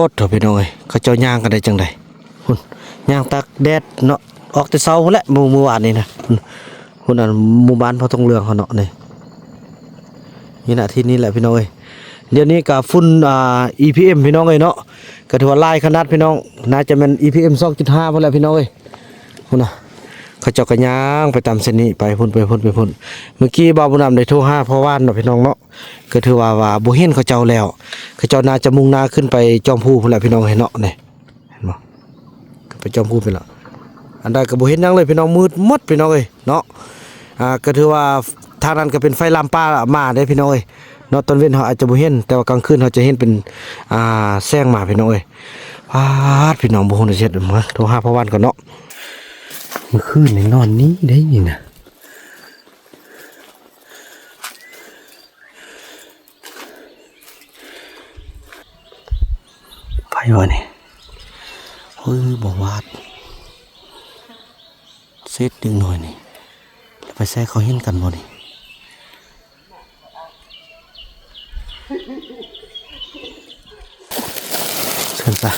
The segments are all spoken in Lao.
ໂອ້ໂຫ ພີ່ນ້ອງເອີຍ ເຂົາເຈົ້າຍ່າງກັນໄດ້ຈັ່ງໃດ? ພຸ້ນ ຍ່າງຕາກແດດເນາະ ອອກແຕ່ເຊົ້າພຸ້ນແຫຼະ ມື້ ມື້ວານນີ້ນະ ພຸ້ນ ພຸ້ນ ອັນໝູ່ບ້ານພໍ່ທົງເຫຼືອງເຮົາເນາະ ນີ້ ນີ້ນະ ທີ່ນີ້ແຫຼະພີ່ນ້ອງເອີຍ. ດຽວນີ້ກະຝຸ່ນ ອ່າ ອີພີເອັມ ພີ່ນ້ອງເອີຍເນາະ ກະຖືວ່າຫຼາຍຂະໜາດພີ່ນ້ອງ ໜ້າຈະແມ່ນ ອີພີເອັມ ສອງຈຸດຫ້າ ພຸ້ນແຫຼະພີ່ນ້ອງເອີຍ. ພຸ້ນນະ ເຂົາເຈົ້າກະຍ່າງໄປຕາມເສັ້ນນີ້ ໄປພຸ້ນ ໄປພຸ້ນ ໄປພຸ້ນ. ມື້ກີ້ບ່າວບຸນນຳໄດ້ໂທຫາພໍ່ຫວານເນາະພີ່ນ້ອງເນາະ ກະຖືວ່າ ວ່າບໍ່ເຫັນເຂົາເຈົ້າແລ້ວ ເຂົາເຈົ້າໜ້າຈະມຸ່ງໜ້າຂຶ້ນໄປຈອມພູພຸ້ນແຫຼະພີ່ນ້ອງເອີຍເນາະ ນີ້ ເຫັນບໍ່? ຂຶ້ນໄປຈອມພູພຸ້ນແລ້ວ ອັນໃດກະບໍ່ເຫັນຫຍັງເລີຍພີ່ນ້ອງ ມືດໝົດພີ່ນ້ອງເອີຍເນາະ. ອ່າ ກະຖືວ່າທາງນັ້ນກະເປັນໄຟລາມປ່າມາເດ້ພີ່ນ້ອງເອີຍເນາະ. ຕອນເວັນເຮົາອາດຈະບໍ່ເຫັນ ແຕ່ວ່າກາງຄືນເຮົາຈະເຫັນເປັນ ອ່າ ແສງມາພີ່ນ້ອງເອີຍ. ປາດ ພີ່ນ້ອງ ບໍ່ຮູ້ຊິເຮັດ ໂທຫາພໍ່ຫວານກ່ອນເນາະ. ມື້ຄືນນີ້ນອນນີ້ໄດ້ນີ້ນະ ໃຜວະນີ້? ເອີ ບໍ່ວາດ ເສດເດັກນ້ອຍນີ້ ແລ້ວໄປໃສ ເຂົາເຫັນກັນບໍ່ນີ້? ເຊີນຕາ.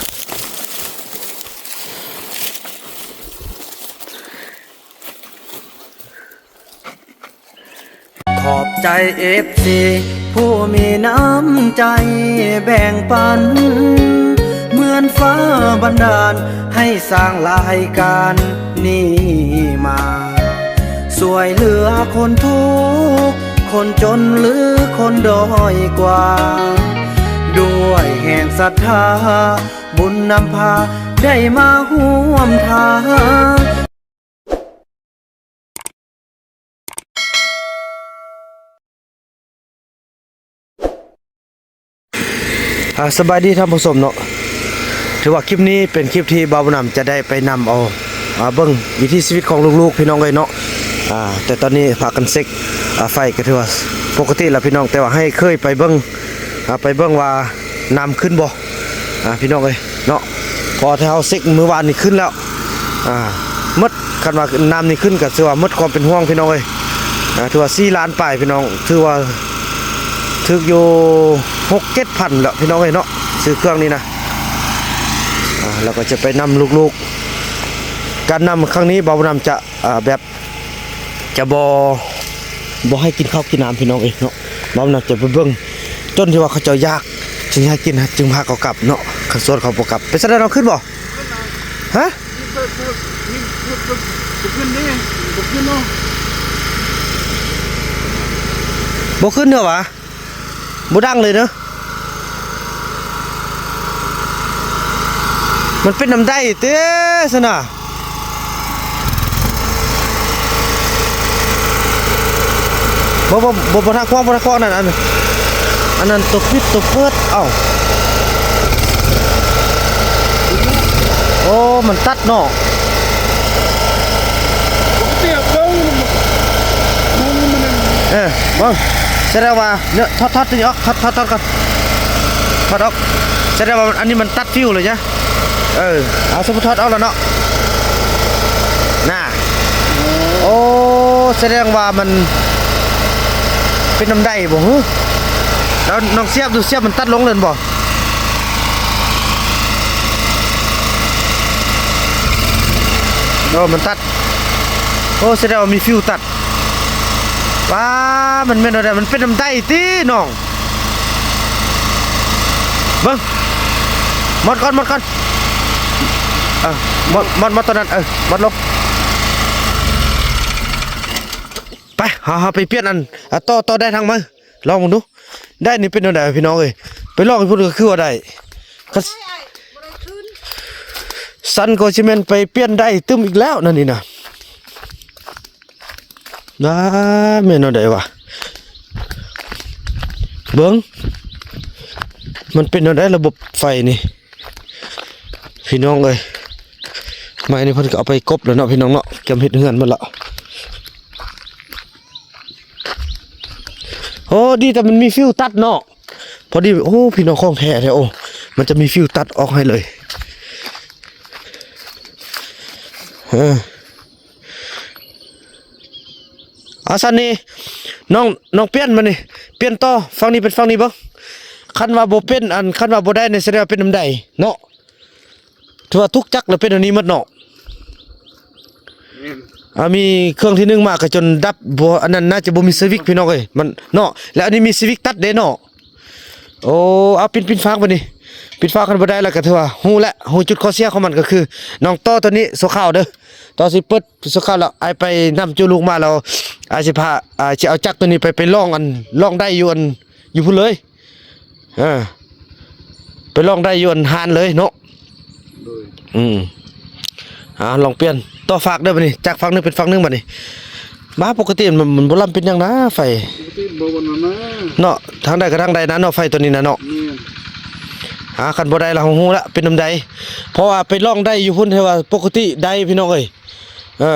ຂອບໃຈເອັຟຊີຜູ້ມີນ້ຳໃຈແບ່ງປັນ ເໝືອນຟ້າບັນດານໃຫ້ສ້າງລາຍການນີ້ມາ ຊ່ວຍເຫຼືອຄົນທຸກຄົນຈົນ ຫຼື ຄົນດ້ອຍກວ່າ ດ້ວຍແຮງສັດທາ ບຸນນຳພາໄດ້ມາຮ່ວມທາງ. ອ່າ ສະບາຍດີທ່ານຜູ້ຊົມເນາະ ຖືວ່າຄລິບນີ້ເປັນຄລິບທີ່ບ່າວບຸນນຳຈະໄດ້ໄປນຳເອົາ ອ່າ ເບິ່ງວິຖີຊີວິດຂອງລູກໆ ພີ່ນ້ອງເອີຍເນາະ. ອ່າ ແຕ່ຕອນນີ້ພາກັນເຊັກ ອ່າ ໄຟ ກະຖືວ່າປົກກະຕິແລ້ວພີ່ນ້ອງ ແຕ່ວ່າໃຫ້ເຄີຍໄປເບິ່ງ ອ່າ ໄປເບິ່ງວ່ານ້ຳຂຶ້ນບໍ່ ອ່າ ພີ່ນ້ອງເອີຍເນາະ. ເພາະວ່າເຮົາເຊັກມື້ວານນີ້ຂຶ້ນແລ້ວ ອ່າ ໝົດ ຄັນວ່ານ້ຳນີ້ຂຶ້ນກະຖືວ່າໝົດຄວາມເປັນຫ່ວງພີ່ນ້ອງເອີຍ. ອ່າ ຖືວ່າສີ່ລ້ານປາຍພີ່ນ້ອງ ຖືວ່າຖືກຢູ່ຫົກເຈັດພັນແລ້ວພີ່ນ້ອງເອີຍເນາະ ຊື້ເຄື່ອງນີ້ນະ. ອ່າ ແລ້ວກະຈະໄປນຳລູກໆ ການນຳຄັ້ງນີ້ບ່າວບຸນນຳຈະ ອ່າ ແບບ ຈະບໍ່ ບໍ່ໃຫ້ກິນເຂົ້າກິນນ້ຳພີ່ນ້ອງເອີຍເນາະ. ບ່າວບຸນນຳຈະໄປເບິ່ງ ຈົນທີ່ວ່າເຂົາເຈົ້າຢາກ ຈຶ່ງໃຫ້ກິນ ຈຶ່ງພາເຂົາກັບເນາະ. ຄັນສ່ວນເຂົາບໍ່ກັບ ເປັນຈັ່ງໃດນ້ອງ ຂຶ້ນບໍ່? ຮະ? ບໍ່ຂຶ້ນເດີ ບໍ່ຂຶ້ນເດີຫວາ? ບໍ່ດັງເລີຍເດີ ມັນເປັນນຳໃດເຕຊັ້ນນະ. ບໍ່ ບໍ່ ບໍ່ ບໍ່ທັກຂວາງ ບໍ່ທັກຂວາງ ນັ້ນ ອັນ ອັນນັ້ນຕົວປິດຕົວເປີດ ເອົ້າ ໂອ້ ມັນຕັດເນາະ. ເອີ ເບິ່ງ ສະແດງວ່າ ເນາະ ຖອດ ຖອດຕົວນີ້ອອກ ຖອດ ຖອດ ຖອດກ່ອນ ຖອດອອກ. ສະແດງວ່າອັນນີ້ມັນຕັດຟິວເລີຍນະ. ເອີ ເອົາ ສົມມຸດຖອດອອກແລ້ວເນາະ ນະ. ໂອ້ ສະແດງວ່າມັນເປັນນຳໃດບໍ່ຫື? ແລ້ວນ້ອງສຽບດູ ສຽບມັນຕັດລົງເລີຍບໍ່? ໂອ້ ມັນຕັດ. ໂອ້ ສະແດງວ່າມີຟິວຕັດ. ປ້າ ມັນແມ່ນແນວໃດ? ມັນເປັນນຳໃດຕິນ້ອງ? ເບິ່ງ ໝົດກ່ອນ ໝົດກ່ອນ ເອີ ໝົດ ໝົດ ໝົດຕົວນັ້ນ ເອີ ໝົດລົງ. ໄປ ເຮົາ ເຮົາໄປປ່ຽນອັນ ອ່າ ຕໍ່ ຕໍ່ໄດ້ທາງໃໝ່ ລອງເບິ່ງດູ. ໄດ້ນີ້ເປັນແນວໃດພີ່ນ້ອງເອີຍ? ໄປລອງຢູ່ພຸ້ນກະຄືວ່າໄດ້ ຄັນ ບໍ່ໄດ້ຂຶ້ນ ຊັ້ນກະຊິແມ່ນໄປປ່ຽນໄດ້ຕື່ມອີກແລ້ວນັ້ນນີ້ນະ. ນາ ແມ່ນແນວໃດວະ? ເບິ່ງ ມັນເປັນແນວໃດລະບົບໄຟນີ້ ພີ່ນ້ອງເອີຍ. ໄມ້ນີ້ເພິ່ນກະເອົາໄປກົບແລ້ວເນາະ ພີ່ນ້ອງເນາະ ກຽມເຮັດເຮືອນໝົດລະ. ໂອ້ ດີແຕ່ມັນມີຟິວຕັດເນາະ ພໍດີ. ໂອ້ ພີ່ນ້ອງ ຂອງແທ້ແທ້. ໂອ້ ມັນຈະມີຟິວຕັດອອກໃຫ້ເລີຍ. ເອີ ເອົາຊັ້ນນີ້ ນ້ອງ ນ້ອງປ່ຽນມານີ້ ປ່ຽນຕໍ່ ຝັ່ງນີ້ເປັນຝັ່ງນີ້ເບິ່ງ. ຄັນວ່າບໍ່ເປັນ ອັນ ຄັນວ່າບໍ່ໄດ້ນີ້ ສະແດງວ່າເປັນນຳໃດເນາະ? ຖືວ່າທຸກຈັກແລ້ວເປັນອັນນີ້ໝົດເນາະ. ແມ່ນ. ອ່າ ມີເຄື່ອງທີໜຶ່ງມາກໍຈົນດັບ ບໍ່ ອັນນັ້ນໜ້າຈະບໍ່ມີສະວິກ ພີ່ນ້ອງເອີຍ ມັນເນາະ. ແລ້ວອັນນີ້ມີສະວິກຕັດເດ້ເນາະ. ໂອ້ ເອົາ ປິດ ປິດຝາບັດນີ້ ປິດຝາ. ຄັນບໍ່ໄດ້ແລ້ວກໍຖືວ່າຮູ້ແລ້ວ ຮູ້ຈຸດຂໍ້ເສຍຂອງມັນ ກໍຄືນ້ອງຕໍ່ຕົວນີ້ຊົ່ວຄາວເດີ. ຕໍ່ຊິເປີດຊົ່ວຄາວແລ້ວ ອ້າຍໄປນຳຈຸລູກມາແລ້ວ ອ້າຍຊິພາ ອ່າ ຊິເອົາຈັກຕົວນີ້ໄປ ໄປລອງ ອັນ ລອງໄດ້ຢູ່ ອັນ ຢູ່ພຸ້ນເລີຍ. ເອີ ໄປລອງໄດ້ຢູ່ອັນຮ້ານເລີຍເນາະ. ໂດຍ. ອືມ ອ່າ ລອງປ່ຽນ ຕໍ່ຟາກເດີບັດນີ້ ຈາກຟາກໜຶ່ງເປັນຟາກໜຶ່ງບັດນີ້. ມາ ປົກກະຕິມັນ ມັນບໍ່ລຳເປັນຫຍັງນະ ໄຟ ປົກກະຕິບໍ່ ບໍ່ນັ້ນນະ ເນາະ. ທາງໃດກໍທາງໃດນະເນາະ ໄຟຕົວນີ້ນະເນາະ. ແມ່ນ. ອ່າ ຄັນບໍ່ໄດ້ລະ ເຮົາຮູ້ລະເປັນນຳໃດ ເພາະວ່າໄປລອງໄດ້ຢູ່ພຸ້ນ ແຕ່ວ່າປົກກະຕິໄດ້ ພີ່ນ້ອງເອີຍ. ເອີ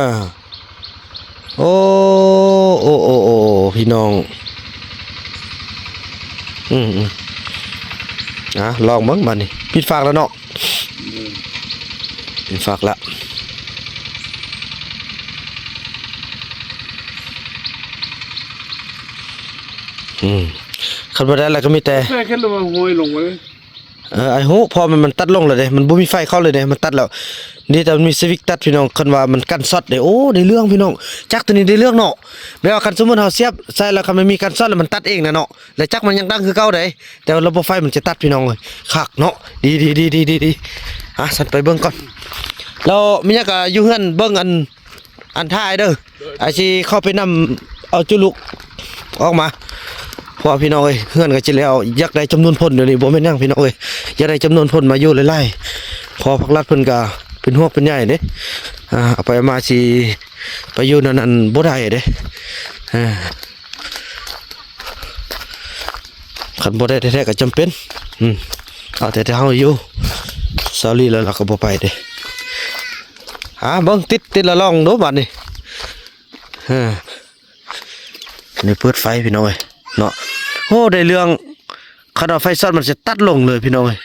ໂອ້ ໂອ້ ໂອ້ ໂອ້ ພີ່ນ້ອງ. ອືມ ອືມ ອ່າ ລອງເບິ່ງບາດນີ້ ປິດຝາກແລ້ວເນາະ. ອືມ ປິດຝາກລະ. ອືມ ຄັນບໍ່ໄດ້ລະກໍມີແຕ່ ໃສ່ຂຶ້ນລະວ່າຫ້ອຍລົງໄວ້. ເອີ ອ້າຍຮູ້ ເພາະມັນ ມັນຕັດລົງແລ້ວເດ້ ມັນບໍ່ມີໄຟເຂົ້າເລີຍເດ້ ມັນຕັດແລ້ວ. ນີ້ແຕ່ມັນມີສະວິກຕັດ ພີ່ນ້ອງ ຄັນວ່າມັນກັນຊັອດເດ້. ໂອ້ ໄດ້ເລື່ອງ ພີ່ນ້ອງ ຈັກຕົວນີ້ໄດ້ເລື່ອງເນາະ. ແບບວ່າຄັນສົມມຸດເຮົາສຽບໃສ່ແລ້ວ ຄັນມັນມີກັນຊັອດແລ້ວມັນຕັດເອງນະເນາະ ແລ້ວຈັກມັນຍັງດັງຄືເກົ່າເດ້ ແຕ່ວ່າລະບົບໄຟມັນຈະຕັດ ພີ່ນ້ອງເອີຍ. ຄັກເນາະ ດີໆໆໆ. ອ່ະ ຊັ້ນໄປເບິ່ງກ່ອນ. ແລ້ວມີຫຍັງກໍຢູ່ເຮືອນເບິ່ງ ອັນ ອັນ ຖ້າອ້າຍເດີ ໂດຍ ອ້າຍຊິເຂົ້າໄປນຳເອົາຈຸລູກອອກມາ ເພາະວ່າ ພີ່ນ້ອງເອີຍ ເຮືອນກໍຊິແລ້ວ ຢາກໄດ້ຈຳນວນຄົນ ດຽວນີ້ບໍ່ແມ່ນຫຍັງ ພີ່ນ້ອງເອີຍ ຢາກໄດ້ຈຳນວນຄົນມາຢູ່ຫຼາຍໆ ເພາະພັກລັດເພິ່ນກໍເປັນຫ່ວງເປັນໃຍເດ້. ອ່າ ເອົາໄປເອົາມາຊິໄປຢູ່ນັ້ນ ອັນ ບໍ່ໄດ້ເດ້. ອ່າ ຄັນບໍ່ໄດ້ແທ້ໆກໍຈຳເປັນ ອືມ ເອົາແຕ່ ແຕ່ເຮົາຢູ່ ຊາວລີແລ້ວລາວກໍບໍ່ໄປເດ້. ອ່າ ເບິ່ງ ຕິດ ຕິດລະລອງດູບາດນີ້. ເອີ ນີ້ເປີດໄຟ ພີ່ນ້ອງເອີຍເນາະ. ໂອ້ ໄດ້ເລື່ອງ ຄັນວ່າໄຟຊັອດມັນຊິຕັດລົງເລີຍ ພີ່ນ້ອງເອີຍ.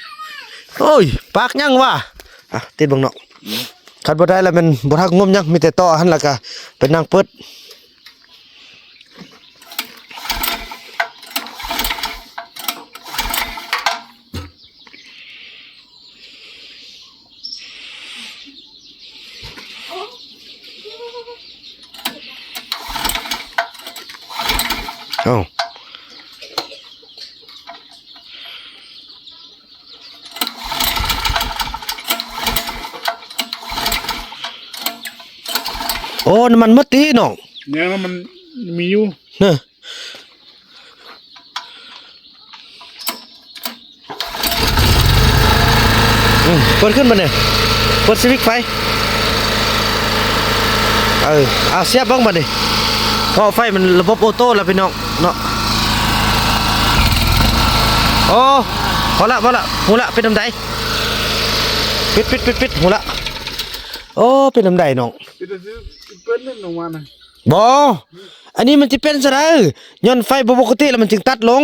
ໂອ້ຍ ປາກຫຍັງວະ? ອ່ະ ຕິດເບິ່ງເນາະ. ຄັນບໍ່ໄດ້ລະແມ່ນບໍ່ທັກງົມຫຍັງ ມີແຕ່ຕໍ່ຫັ້ນ ລະກະໄປນັ່ງເປີດ. ເອົ້າ ໂອ້ ນ້ຳມັນໝົດຕິນ້ອງ? ຍັງ ນ້ຳມັນມີຢູ່ ເນາະ. ອືມ ເປີດຂຶ້ນບັດນີ້ ເປີດສະວິດໄຟ. ເອີ ເອົາ ສຽບເບິ່ງບັດນີ້ ເພາະໄຟມັນລະບົບໂອໂຕ້ລະ ພີ່ນ້ອງເນາະ. ໂອ້ ພໍລະ ພໍລະ ຮູ້ລະ ເປັນນຳໃດ. ປິດ ປິດ ປິດ ປິດ ຮູ້ລະ. ໂອ້ ເປັນນຳໃດນ້ອງ? ເປັນ ເປັນນຳມັນນະ. ບໍ່ ອັນນີ້ມັນຊິເປັນຊະໃດ ຍ້ອນໄຟບໍ່ປົກກະຕິແລ້ວມັນຈຶ່ງຕັດລົງ.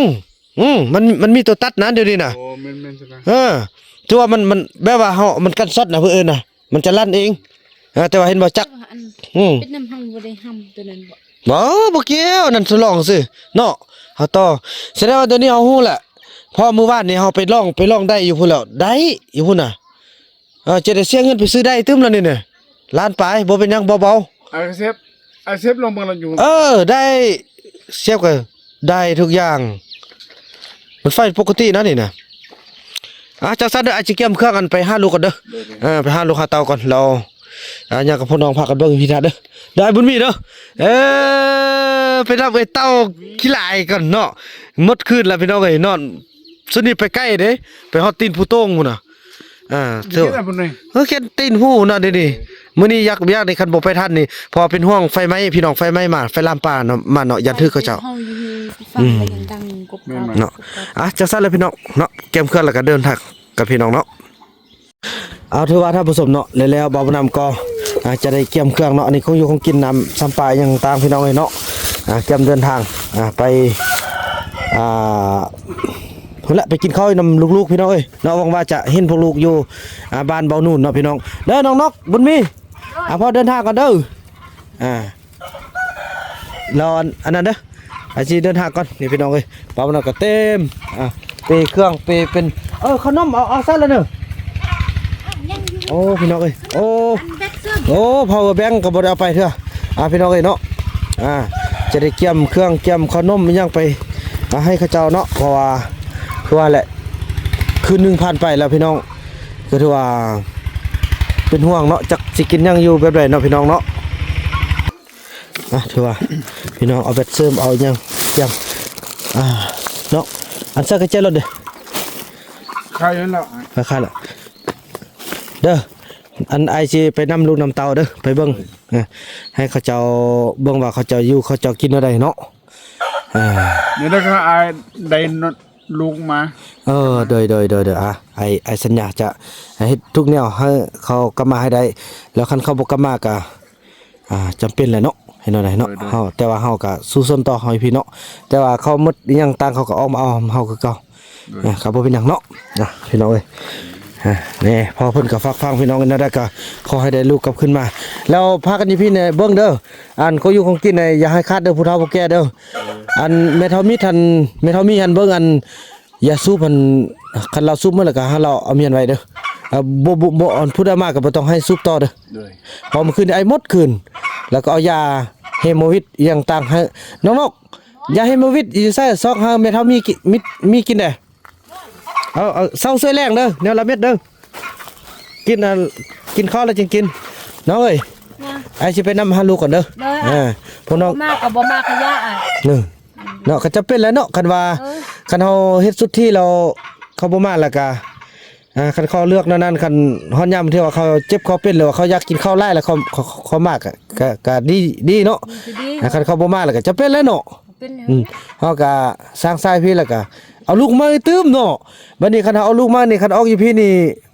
ອືມ ມັນ ມັນມີຕົວຕັດນະດຽວນີ້ນະ. ໂອ້ ແມ່ນໆ ຊະນະ. ເອີ ຖືວ່າມັນ ມັນແບບວ່າເຮົາ ມັນກັນຊັອດນະ ເພິ່ນເອີ້ນນະ ມັນຈະລັນເອງ. ເອີ ແຕ່ວ່າເຫັນບໍ່ຈັກ ອືມ ເປັນນຳເຮົາບໍ່ໄດ້ຫ້າມຕົວນັ້ນບໍ່? ບໍ່ ບໍ່ກ່ຽວ ນັ້ນທົດລອງຊື່ເນາະ. ເຮົາຕໍ່ ສະແດງວ່າດຽວນີ້ເຮົາຮູ້ແລ້ວ ເພາະມື້ວານນີ້ເຮົາໄປລອງ ໄປລອງໄດ້ຢູ່ພຸ້ນແລ້ວ ໄດ້ຢູ່ພຸ້ນນະ. ເອີ ຈະໄດ້ເສຍເງິນໄປຊື້ໄດ້ຕື່ມແລ້ວນີ້ນະ ລ້ານປາຍ ບໍ່ເປັນຫຍັງ ເບົາໆ. ອາເຊບ ອາເຊບລອງເບິ່ງລະຢູ່. ເອີ ໄດ້ ເຊບກໍໄດ້ທຸກຢ່າງ ມັນໄຟປົກກະຕິນະນີ້ນະ. ອ່າ ຈັ່ງຊັ້ນເດີ ອ້າຍຊິກຽມເຄື່ອງ ອັນ ໄປຫາລູກກ່ອນເດີ. ໂດຍໆ ເອີ ໄປຫາລູກຫາເຕົ້າກ່ອນ ແລ້ວ ອ່າ ຫຍັງກັບພວກນ້ອງພາກັນເບິ່ງຢູ່ພີ້ນະເດີ. ເດີ ອ້າຍບຸນມີເດີ ເອີ ໄປຮັບໄອ້ເຕົ້າຂີ້ຫຼາຍກ່ອນເນາະ. ໝົດຄືນລະ ພີ່ນ້ອງເອີຍ ນອນ ຊຸດນີ້ໄປໄກເດ້ ໄປຮອດຕີນພູໂຕ່ງພຸ້ນນະ. ອ່າ ເອີ ແຂນຕີນຫູເນາະ ດຽວນີ້ ມື້ນີ້ຢາກ ຢາກນີ້ ຄັນບໍ່ໄປທັນນີ້ ເພາະວ່າເປັນຫ່ວງໄຟໄໝ້ ພີ່ນ້ອງ ໄຟໄໝ້ມາ ໄຟລາມປ່າເນາະ ມາເນາະ ຢ້ານຖືກເຂົາເຈົ້າ. ເນາະ ອ່າ ຈັ່ງຊັ້ນລະ ພີ່ນ້ອງເນາະ ກຽມເຄື່ອງແລ້ວກໍເດີນທາງກັບພີ່ນ້ອງເນາະ. ເອົາ ຖືວ່າທ່ານຜູ້ຊົມເນາະ ແລ້ວ ແລ້ວບ່າວບຸນນຳກໍ ອ່າ ຈະໄດ້ກຽມເຄື່ອງເນາະ ອັນນີ້ຄົງຢູ່ຄົງກິນ ນ້ຳຊຳປາຫຍັງຕ່າງ ພີ່ນ້ອງເອີຍເນາະ. ອ່າ ກຽມເດີນທາງ ອ່າ ໄປ ອ່າ ພຸ້ນລະ ໄປກິນເຂົ້ານຳລູກໆ ພີ່ນ້ອງເອີຍເນາະ. ຫວັງວ່າຈະເຫັນພວກລູກຢູ່ ອ່າ ບ້ານເບົານູນເນາະ ພີ່ນ້ອງເດີ. ນ້ອງນົກ ບຸນມີ ອ່າ ພໍ່ເດີນທາງກ່ອນເດີ. ອ່າ ລໍອັນ ອັນນັ້ນເດີ ອາ ຊິເດີນທາງກ່ອນ. ນີ້ ພີ່ນ້ອງເອີຍ ປ້າມະນາວກໍເຕັມ ອ່າ ເປເຄື່ອງເປເປັນ ເອີ ຂະໜົມເອົາ ເອົາໃສ່ລະເນີ. ໂອ້ ພີ່ນ້ອງເອີຍ ໂອ້ ໂອ້ ພາວເວີແບັງກໍບໍ່ໄດ້ເອົາໄປເທື່ອ. ອ່າ ພີ່ນ້ອງເອີຍເນາະ ອ່າ ຈະໄດ້ກຽມເຄື່ອງກຽມຂະໜົມອີ່ຫຍັງໄປ ອ່າ ໃຫ້ເຂົາເຈົ້າເນາະ ເພາະວ່າ ຄືວ່າແຫຼະ ຄືນໜຶ່ງຜ່ານໄປແລ້ວ ພີ່ນ້ອງ ກໍຖືວ່າເປັນຫ່ວງເນາະ ຈັກຊິກິນຫຍັງຢູ່ແບບໃດເນາະ ພີ່ນ້ອງເນາະ. ອ່ະ ຖືວ່າພີ່ນ້ອງເອົາແບັດເສີມ ເອົາຫຍັງກຽມ ອ່າ ເນາະ. ອັນໃສ່ກະແຈລົດເດ້ ຂາຍແລ້ວ ຂາຍແລ້ວເດີ. ອັນອ້າຍຊິໄປນຳລູກນຳເຕົ້າເດີ ໄປເບິ່ງ ເອີ ໃຫ້ເຂົາເຈົ້າເບິ່ງວ່າເຂົາເຈົ້າຢູ່ເຂົາເຈົ້າກິນແນວໃດເນາະ. ເອີ ນີ້ລະກໍອ້າຍໄດ້ລູກມາ. ເອີ ໂດຍ ໂດຍ ໂດຍ ໂດຍ ອ່າ ອ້າຍ ອ້າຍສັນຍາຈະເຮັດທຸກແນວໃຫ້ເຂົາກັບມາໃຫ້ໄດ້ ແລ້ວຄັນເຂົາບໍ່ກັບມາກະ ອ່າ ຈຳເປັນແຫຼະເນາະ ເຮັດແນວໃດເນາະ. ໂດຍ ໂດຍ ເຮົາ ແຕ່ວ່າເຮົາກະສູ້ຊົນຕໍ່ເຮົາຢູ່ພີ້ເນາະ ແຕ່ວ່າເຂົາໝົດອີ່ຫຍັງຕ່າງ ເຂົາກະອອກມາເອົາເຮົາຄືເກົ່າ. ໂດຍ ອ່າ ກໍບໍ່ເປັນຫຍັງເນາະ ອ່າ ພີ່ນ້ອງເອີຍ. ອ່າ ນີ້ພໍ່ເພິ່ນກໍຝາກຝັງພີ່ນ້ອງ ແນວໃດກໍຂໍໃຫ້ໄດ້ລູກກັບຄືນມາ ແລ້ວພາກັນຢູ່ພີ້ນີ້ເບິ່ງເດີ ອັນຂອງຢູ່ຂອງກິນນີ້ຢ່າໃຫ້ຂາດເດີ ຜູ້ເຖົ້າຜູ້ແກ່ເດີ. ອັນແມ່ເຖົ້າມີດຫັ້ນ ແມ່ເຖົ້າມີດຫັ້ນເບິ່ງ ອັນ ຢາສູບຫັ້ນ ຄັນລາວສູບໝົດແລ້ວກໍໃຫ້ລາວເອົາມຽນໄວ້ເດີ. ເອີ ບໍ່ ບໍ່ ບໍ່ ອັນຜູ້ໃດມາກໍບໍ່ຕ້ອງໃຫ້ສູບຕໍ່ເດີ. ໂດຍ ເພາະມື້ຄືນນີ້ອ້າຍໝົດຄືນ ແລ້ວກໍເອົາຢາເຮໂມວິດອີ່ຫຍັງຕ່າງໃຫ້ນ້ອງນົກ. ຢາເຮໂມວິດຢູ່ໃສ? ຊອກຫາແມ່ເຖົ້າມີກິ ມີ ມີກິນແດ່. ເອົາ ເອົາ ເຊົ້າຊ່ວຍແລງເດີ ແນວລະເມັດເດີ. ກິນ ອ່າ ກິນເຂົ້າແລ້ວຈຶ່ງກິນ ນ້ອງເອີຍ. ອ້າຍຊິໄປນຳຫາລູກກ່ອນເດີ. ໂດຍ ອ່າ ພວກນ້ອງ ມາກໍບໍ່ມາຂະຍະອ້າຍ ເນາະ ກໍຈຳເປັນແຫຼະເນາະ. ຄັນວ່າ ເອີ ຄັນເຮົາເຮັດສຸດທີ່ແລ້ວ ເຂົາບໍ່ມາແລ້ວກະ ອ່າ ຄັນເຂົາເລືອກແນວນັ້ນ ຄັນຮອດຍາມທີ່ວ່າເຂົາເຈັບເຂົາເປັນ ຫຼືວ່າເຂົາຢາກກິນເຂົ້າຫຼາຍ ແລ້ວເຂົາ ເຂົາ ເຂົາມາກະ ກະ ກະດີ ດີເນາະ. ດີ ອ່າ ຄັນເຂົາບໍ່ມາແລ້ວກະຈຳເປັນແຫຼະເນາະ. ອືມ ເຮົາກະສ້າງສາຍພີ້ ແລ້ວກະເອົາລູກມາຕື່ມເນາະ. ບັດນີ້ຄັນເຮົາເອົາລູກມານີ້ ຄັນອອກຢູ່ພີ້ນີ້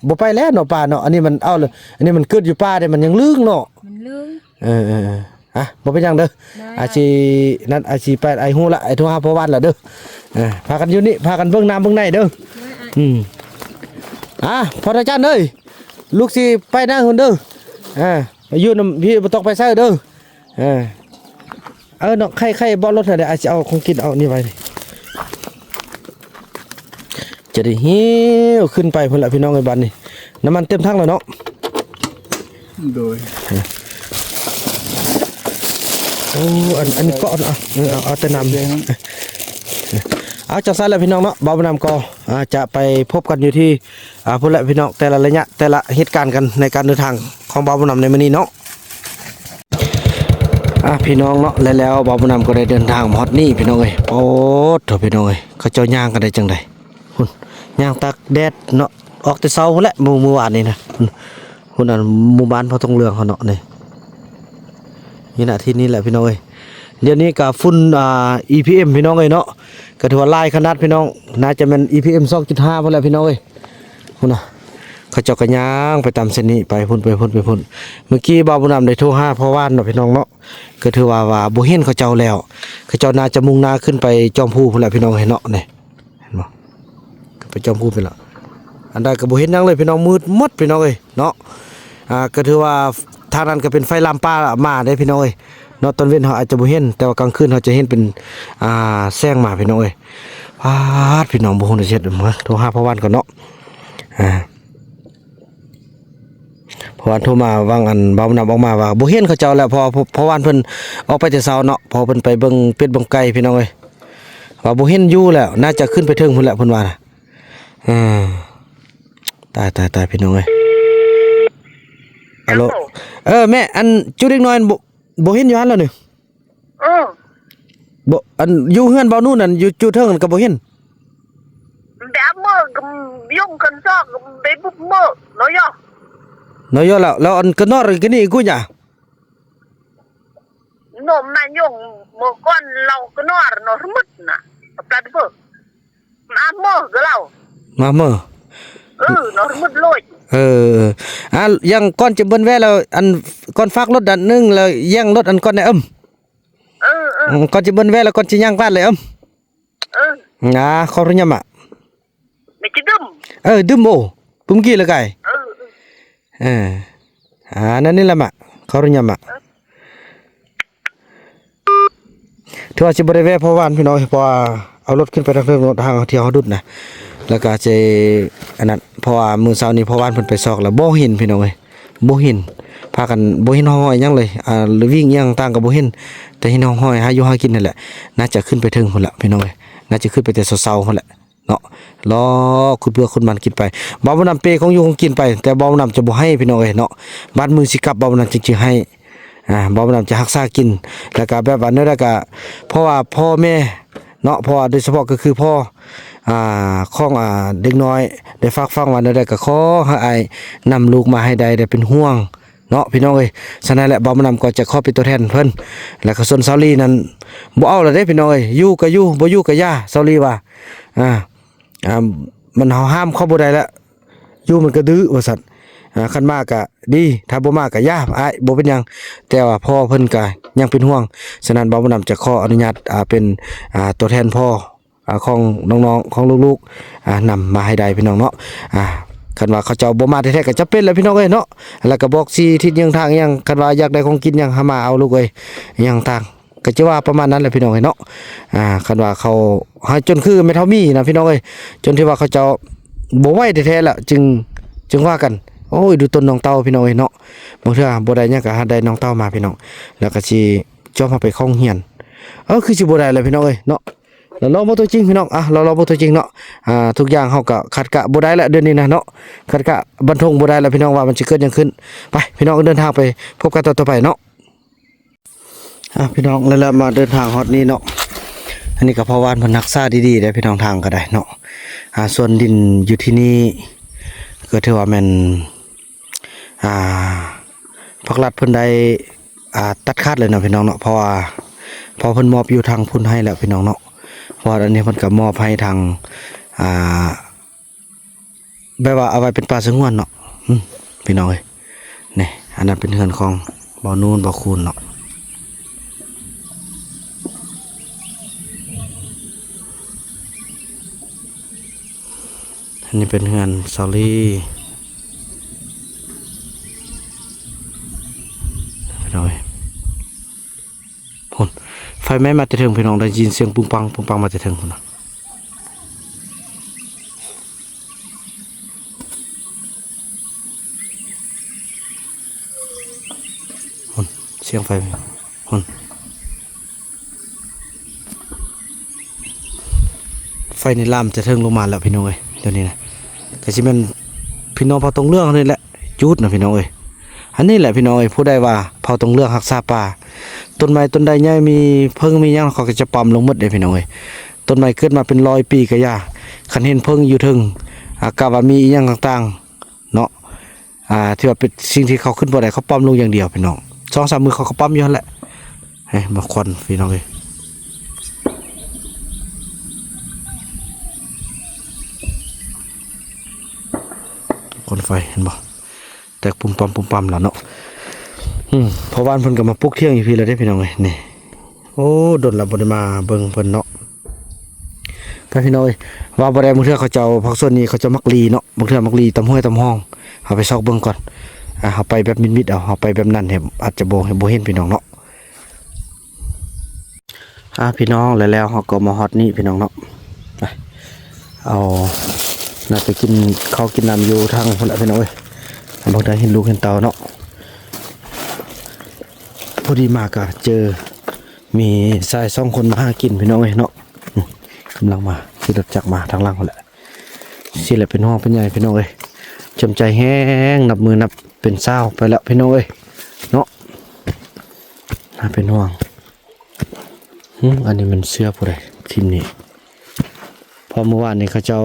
ບໍ່ໄປແລ້ວເນາະ ປ່າເນາະ. ອັນນີ້ມັນເອົາ ອັນນີ້ມັນເກີດຢູ່ປ່າເດ້ ມັນຍັງລຶ້ງເນາະ. ມັນລຶ້ງ ເອີ ເອີ ເອີ ອ່ະ ບໍ່ເປັນຫຍັງເດີ. ອາ ຊິນັ້ນ ອາ ຊິໄປ ອ້າຍຮູ້ລະ ອ້າຍໂທຫາພໍ່ຫວານລະເດີ. ເອີ ພາກັນຢູ່ນີ້ ພາກັນເບິ່ງນ້ຳເບິ່ງໃນເດີ. ອືມ ອ່ະ ພໍ່ຕາຈັນເອີຍ ລູກຊິໄປນາພຸ້ນເດີ. ອ່າ ຢູ່ນຳພີ້ ບໍ່ຕ້ອງໄປໃສເດີ. ເອີ ເອີ ນ້ອງ ໄຂ່ ໄຂ່ເບາະລົດຫັ້ນແຫຼະ ອ້າຍຊິເອົາຂອງກິນເອົານີ້ໄວ້ນີ້. ຈະໄດ້ຫິ້ວຂຶ້ນໄປພຸ້ນລະພີ່ນ້ອງເອີຍ. ບາດນີ້ນ້ຳມັນເຕັມຖັງແລ້ວເນາະ. ໂດຍ ໂອ້ ອັນ ອັນນີ້ເກາະເນາະ. ເອີ ເອົາ ເອົາແຕ່ນ້ຳ. ເອົາ ຈັ່ງຊັ້ນແຫຼະພີ່ນ້ອງເນາະ ບ່າວບຸນນຳກໍ ອ່າ ຈະໄປພົບກັນຢູ່ທີ່ ອ່າ ພຸ້ນແຫຼະພີ່ນ້ອງ ແຕ່ລະໄລຍະ ແຕ່ລະເຫດການກັນໃນການເດີນທາງຂອງບ່າວບຸນນຳໃນມື້ນີ້ເນາະ. ອ່າ ພີ່ນ້ອງເນາະ ແລະ ແລ້ວບ່າວບຸນນຳກໍໄດ້ເດີນທາງມາຮອດນີ້ພີ່ນ້ອງເອີຍ. ໂອ້ໂທ້ ພີ່ນ້ອງເອີຍ ເຂົາເຈົ້າຍ່າງກັນໄດ້ຈັ່ງໃດ? ພຸ້ນ ຍ່າງຕາກແດດເນາະ ອອກແຕ່ເຊົ້າພຸ້ນແຫຼະ ມື້ ມື້ວານນີ້ນະ. ພຸ້ນ ອັນໝູ່ບ້ານພໍ່ທົງເຫຼືອງເຮົາເນາະ ນີ້ ນີ້ນະ ທີ່ນີ້ແຫຼະພີ່ນ້ອງເອີຍ. ດຽວນີ້ກະຝຸ່ນ ອ່າ ອີ ພີ ເອັມ ພີ່ນ້ອງເອີຍເນາະ ກະຖືວ່າຫຼາຍຂະໜາດພີ່ນ້ອງ ໜ້າຈະແມ່ນ ອີ ພີ ເອັມ ສອງຈຸດຫ້າ ພຸ້ນແຫຼະພີ່ນ້ອງເອີຍ. ພຸ້ນນະ ເຂົາເຈົ້າກໍຍ່າງໄປຕາມເສັ້ນນີ້ ໄປພຸ້ນ ໄປພຸ້ນ ໄປພຸ້ນ. ເມື່ອກີ້ບ່າວບຸນນຳໄດ້ໂທຫາພໍ່ຫວານເນາະພີ່ນ້ອງເນາະ ກໍຖືວ່າ ວ່າບໍ່ເຫັນເຂົາເຈົ້າແລ້ວ. ເຂົາເຈົ້າໜ້າຈະມຸ່ງໜ້າຂຶ້ນໄປຈອມພູພຸ້ນແຫຼະພີ່ນ້ອງເອີຍເນາະ. ນີ້ ເຫັນບໍ່? ໄປຈອມພູພຸ້ນລະ. ອັນໃດກໍບໍ່ເຫັນຫຍັງເລີຍພີ່ນ້ອງ ມືດໝົດພີ່ນ້ອງເອີຍເນາະ. ອ່າ ກໍຖືວ່າທາງນັ້ນກໍເປັນໄຟລາມປ່າມາເດ້ພີ່ນ້ອງເອີຍເນາະ. ຕອນເວັນເຮົາອາດຈະບໍ່ເຫັນ ແຕ່ວ່າກາງຄືນເຮົາຈະເຫັນເປັນ ອ່າ ແສງມາພີ່ນ້ອງເອີຍ. ປາດ ພີ່ນ້ອງ ບໍ່ຮູ້ຈະເຮັດ ໂທຫາພໍ່ຫວານກ່ອນເນາະ. ອ່າ ພໍ່ຫວານໂທມາຫວ່າງອັນບ່າວບຸນນຳອອກມາວ່າບໍ່ເຫັນເຂົາເຈົ້າແລ້ວ ເພາະວ່າພໍ່ຫວານເພິ່ນອອກໄປແຕ່ເຊົ້າເນາະ ເພາະເພິ່ນໄປເບິ່ງເປັດເບິ່ງໄກ່ພີ່ນ້ອງເອີຍ. ວ່າບໍ່ເຫັນຢູ່ແລ້ວ ໜ້າຈະຂຶ້ນໄປເທິງພຸ້ນແຫຼະເພິ່ນວ່ານະ. ເອີ ຕາຍ ຕາຍ ຕາຍ ພີ່ນ້ອງເອີຍ. ອາໂລ ເອີ ແມ່ ອັນ ຈຸເດັກນ້ອຍ ບໍ່ ບໍ່ເຫັນຢູ່ຫັ້ນແລ້ວນີ້. ເອີ ບໍ່ ອັນຢູ່ເຮືອນບ່າວນູນນັ້ນ ຢູ່ຈຸເທິງນັ້ນກໍບໍ່ເຫັນ. ແບບເມືອກໍຍົງກັນຊອກໄປບຸບເມືອເນາະ. ເນາະ ແລ້ວ ແລ້ວອັນກະໜໍ່ກະນີ້ກູຫຍັງ ນມນາຍົງ ເມື່ອກ່ອນລາວກະໜໍ່ເນາະ ຣະມຶດນະ ປະກາດເປີ ມາເມືອກະລາວ ມາເມືອ ເອີ ເນາະ ຣະມຶດໂລຍ. ເອີ ອ່າ ຢ່າງກ່ອນຈະເບິ່ນແວ່ແລ້ວ ອັນກ່ອນຝາກລົດອັນໜຶ່ງ ແລ້ວແຍ່ງລົດອັນກ່ອນແດ່ເອີ. ເອີ ເອີ ກ່ອນຈະເບິ່ນແວ່ແລ້ວ ກ່ອນຈະຍ່າງກວາດແລ້ວເອີ. ເອີ ອ່າ ຂໍອະນຸຍາດມາ ເອີ ດຶມ ເອີ ດຶມ ໂອ້ ປຶ້ມກີ້ລະກາຍ ເອີ ເອີ ອ່າ ນັ້ນນີ້ລະມະ ຂໍອະນຸຍາດມາ. ເອີ ຖືວ່າຊິບໍ່ໄດ້ແວ່ພໍ່ຫວານພີ່ນ້ອງ ເພາະວ່າ ເອົາລົດຂຶ້ນໄປທາງເທິງເນາະ ທາງທີ່ເຮົາດຸດນະ ແລ້ວກໍຈະອັນນັ້ນ ເພາະວ່າມື້ເຊົ້ານີ້ພໍ່ບ້ານເພິ່ນໄປຊອກແລ້ວບໍ່ເຫັນພີ່ນ້ອງເອີຍ ບໍ່ເຫັນ ພາກັນບໍ່ເຫັນຮ່ອງຮອຍຫຍັງເລີຍ ອ່າ ວິ່ງອີ່ຫຍັງຕ່າງກໍບໍ່ເຫັນ ແຕ່ເຫັນຮ່ອງຮອຍຫາຢູ່ຫາກິນນັ້ນແຫຼະ ໜ້າຈະຂຶ້ນໄປເທິງພຸ້ນລະພີ່ນ້ອງເອີຍ ໜ້າຈະຂຶ້ນໄປແຕ່ເຊົ້າໆພຸ້ນແຫຼະ ເນາະ ລໍຂຸດເບືອກຂຸດມັນກິນໄປ. ບ່າວບຸນນຳເປຂອງຢູ່ຂອງກິນໄປ ແຕ່ບ່າວບຸນນຳຈະບໍ່ໃຫ້ພີ່ນ້ອງເອີຍເນາະ ບາດມື້ຊິກັບ ບ່າວບຸນນຳຈຶ່ງຈະໃຫ້ ອ່າ ບ່າວບຸນນຳຈະຮັກສາກິນ ແລ້ວກະແບບວ່າແນວໃດກະ ເພາະວ່າພໍ່ແມ່ເນາະ ເພາະວ່າໂດຍສະເພາະກໍຄືພໍ່ ອ່າ ຂອງ ອ່າ ເດັກນ້ອຍ ໄດ້ຝາກຝັງວ່າແນວໃດກໍຂໍໃຫ້ອ້າຍນຳລູກມາໃຫ້ໄດ້ ໄດ້ເປັນຫ່ວງ ເນາະພີ່ນ້ອງເອີຍ. ສະນັ້ນແຫຼະ ບ່າວບຸນນຳກໍຈະຂໍເປັນຕົວແທນເພິ່ນ ແລ້ວກໍສ່ວນສາວລີນັ້ນບໍ່ເອົາແລ້ວເດ້ພີ່ນ້ອງເອີຍ ຢູ່ກໍຢູ່ ບໍ່ຢູ່ກໍຢ່າ ສາວລີວ່າ ອ່າ ອ່າ ມັນ ເຮົາຫ້າມເຂົາບໍ່ໄດ້ແລ້ວ ຢູ່ມັນກໍດື້ວ່າຊັ້ນ ອ່າ ຄັນມາກໍດີ ຖ້າບໍ່ມາກໍຢ່າ ອ້າຍ ບໍ່ເປັນຫຍັງ ແຕ່ວ່າພໍ່ເພິ່ນກໍຍັງເປັນຫ່ວງ. ສະນັ້ນ ບ່າວບຸນນຳຈະຂໍອະນຸຍາດ ອ່າ ເປັນ ອ່າ ຕົວແທນພໍ່ ອ່າ ຂອງນ້ອງໆ ຂອງລູກໆ ອ່າ ນຳມາໃຫ້ໄດ້ພີ່ນ້ອງເນາະ. ອ່າ ຄັນວ່າເຂົາເຈົ້າບໍ່ມາແທ້ໆ ກໍຈຳເປັນແຫຼະພີ່ນ້ອງເອີຍເນາະ ແລ້ວກໍບອກຊີ້ທິດເຍືອງທາງຫຍັງ ຄັນວ່າຢາກໄດ້ຂອງກິນຫຍັງ ຫາມາເອົາລູກເອີຍ ຫຍັງຕ່າງ ກໍຈະວ່າປະມານນັ້ນແຫຼະພີ່ນ້ອງເອີຍເນາະ. ອ່າ ຄັນວ່າເຂົາໃຫ້ຈົນຄືແມ່ເຖົ້າມີນະພີ່ນ້ອງເອີຍ ຈົນທີ່ວ່າເຂົາເຈົ້າບໍ່ໄຫວແທ້ໆແລ້ວ ຈຶ່ງ ຈຶ່ງວ່າກັນ. ໂອ້ຍ ດູຕົນນ້ອງເຕົ້າພີ່ນ້ອງເອີຍເນາະ ບາງເທື່ອບໍ່ໄດ້ຫຍັງກໍຫາໄດ້ນ້ອງເຕົ້າມາພີ່ນ້ອງ ແລ້ວກໍຊິຈອມເຮົາໄປເຂົ້າໂຮງຮຽນ ເອີ ຄືຊິບໍ່ໄດ້ແຫຼະພີ່ນ້ອງເອີຍເນາະ. ລະລອງເບິ່ງຕົວຈິງພີ່ນ້ອງ ອ່ະ ລະລອງເບິ່ງຕົວຈິງເນາະ. ອ່າ ທຸກຢ່າງເຮົາກໍຄາດກະບໍ່ໄດ້ແລ້ວ ດຽວນີ້ນະເນາະ ຄາດກະຟັນທົງບໍ່ໄດ້ແລ້ວພີ່ນ້ອງວ່າມັນຊິເກີດຫຍັງຂຶ້ນ. ໄປພີ່ນ້ອງ ເດີນທາງໄປພົບກັນຕອນຕໍ່ໄປເນາະ. ອ່າ ພີ່ນ້ອງ ແລ້ວ ແລ້ວມາເດີນທາງຮອດນີ້ເນາະ ອັນນີ້ກໍພໍ່ບ້ານເພິ່ນຮັກສາດີໆເດ້ພີ່ນ້ອງ ທາງກໍໄດ້ເນາະ. ອ່າ ສ່ວນດິນຢູ່ທີ່ນີ້ກໍຖືວ່າແມ່ນ ອ່າ ພາກລັດເພິ່ນໄດ້ ອ່າ ຕັດຂາດເລີຍເນາະພີ່ນ້ອງເນາະ ເພາະວ່າ ເພາະເພິ່ນມອບຢູ່ທາງພຸ້ນໃຫ້ແລ້ວພີ່ນ້ອງເນາະ. ເພາະວ່າອັນນີ້ເພິ່ນກໍມອບໃຫ້ທາງ ອ່າ ແບບວ່າເອົາໄວ້ເປັນປ່າສະຫງວນເນາະ ອືມ ພີ່ນ້ອງເອີຍ. ນີ້ ອັນນັ້ນເປັນເຮືອນຂອງບ່າວນູນ ບ່າວຄູນເນາະ. ອັນນີ້ເປັນເຮືອນສາວລີ ພີ່ນ້ອງເອີຍ. ພຸ້ນ ໄຟໄໝ້ມາແຕ່ເທິງພີ່ນ້ອງ ໄດ້ຍິນສຽງປຸງປັງ ປຸງປັງມາແຕ່ເທິງພຸ້ນນະ. ພຸ້ນ ສຽງໄຟ ພຸ້ນ ໄຟນີ້ລາມຈະເທິງລົງມາແລ້ວພີ່ນ້ອງເອີຍ. ດຽວນີ້ນະ ກໍຊິແມ່ນພີ່ນ້ອງເຜົ່າຕົງເຫຼືອງນີ້ແຫຼະ ຈູດນະພີ່ນ້ອງເອີຍ. ອັນນີ້ແຫຼະພີ່ນ້ອງເອີຍ ຜູ້ໃດວ່າເຜົ່າຕົງເຫຼືອງຮັກສາປ່າ ຕົ້ນໄມ້ຕົ້ນໃດໃຫຍ່ມີເຜິ້ງມີຫຍັງ ເຂົາກໍຈະປ້ຳລົງໝົດເດ້ພີ່ນ້ອງເອີຍ. ຕົ້ນໄມ້ເກີດມາເປັນຮ້ອຍປີກໍຢ່າ ຄັນເຫັນເຜິ້ງຢູ່ເທິງ ອາ ກະວ່າມີອີ່ຫຍັງຕ່າງໆ ເນາະ ອ່າ ທີ່ວ່າເປັນສິ່ງທີ່ເຂົາຂຶ້ນບໍ່ໄດ້ ເຂົາປ້ຳລົງຢ່າງດຽວພີ່ນ້ອງ ສອງສາມມື້ເຂົາກໍປ້ຳຢູ່ຫັ້ນແຫຼະ. ເອີ ມາຄວັນພີ່ນ້ອງເອີຍ ຄວັນໄຟເຫັນບໍ່ ແຕກປຸ້ມປ້ຳ ປຸ້ມປ້ຳແລ້ວເນາະ. ອືມ ພໍ່ບ້ານເພິ່ນກໍມາປຸກຖຽງຢູ່ພີ້ແລ້ວເດ້ພີ່ນ້ອງເອີຍ ນີ້. ໂອ້ ດົນແລ້ວບໍ່ໄດ້ມາເບິ່ງເພິ່ນເນາະ. ໄປພີ່ນ້ອງເອີຍ ວ່າບໍ່ໄດ້ ບາງເທື່ອເຂົາເຈົ້າ ພາກສ່ວນນີ້ເຂົາເຈົ້າມັກລີເນາະ ບາງເທື່ອມັກລີຕາມຫ້ວຍຕາມຮ່ອງ ເຮົາໄປຊອກເບິ່ງກ່ອນ. ອ່າ ເຮົາໄປແບບມິດໆເອົາ ເຮົາໄປແບບນັ້ນແຮງ ອາດຈະບໍ່ ບໍ່ເຫັນພີ່ນ້ອງເນາະ. ອ່າ ພີ່ນ້ອງ ແລ້ວ ແລ້ວເຮົາກໍມາຮອດນີ້ພີ່ນ້ອງເນາະ. ໄປ ເອົາ ໜ້າຈະກິນເຂົ້າກິນນ້ຳຢູ່ທາງພຸ້ນແຫຼະພີ່ນ້ອງເອີຍ. ບໍ່ໄດ້ເຫັນລູກເຫັນເຕົ້າເນາະ ພໍດີມາກະເຈີ ມີຊາຍສອງຄົນມາຫາກິນພີ່ນ້ອງເອີຍເນາະ. ກຳລັງມາ ຂີ່ລົດຈັກມາທາງຫຼັງພຸ້ນແຫຼະ. ຊີ້ແຫຼະເປັນຫ່ວງເປັນໃຍພີ່ນ້ອງເອີຍ ຈຳໃຈແຮງ ນັບມື້ນັບເປັນຊາວໄປແລ້ວພີ່ນ້ອງເອີຍເນາະ. ໜ້າເປັນຫ່ວງ. ຫຶ ອັນນີ້ແມ່ນເສື້ອຜູ້ໃດຖິ້ມນີ້? ເພາະມື້ວານນີ້ເຂົາເຈົ້າ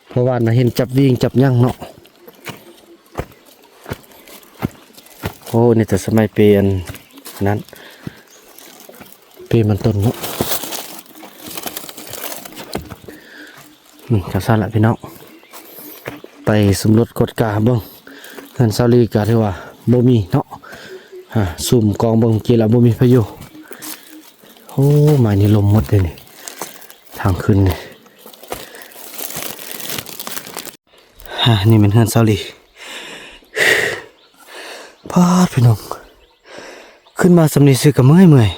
ເພາະວ່ານະເຫັນຈັບວິ່ງຈັບຫຍັງເນາະ. ໂອ້ ນີ້ແຕ່ສະໄໝເປອັນນັ້ນ ເປມັນຕົ້ນເນາະ. ອືມ ຈັ່ງຊັ້ນລະພີ່ນ້ອງ ໄປສຳຫຼວດກວດກາເບິ່ງ ເຮືອນສາວລີກະຖືວ່າບໍ່ມີເນາະ. ອ່າ ຊູມກ້ອງເບິ່ງກີ້ລະບໍ່ມີໃຜຢູ່. ໂອ້ ໄມ້ນີ້ລົ້ມໝົດເດ້ນີ້ ທາງຂຶ້ນນີ້. ອ່າ ນີ້ແມ່ນເຮືອນສາວລີ. ປາດ ພີ່ນ້ອງ ຂຶ້ນມາສ່ຳນີ້ຊື່ກະເມື່ອຍໆ.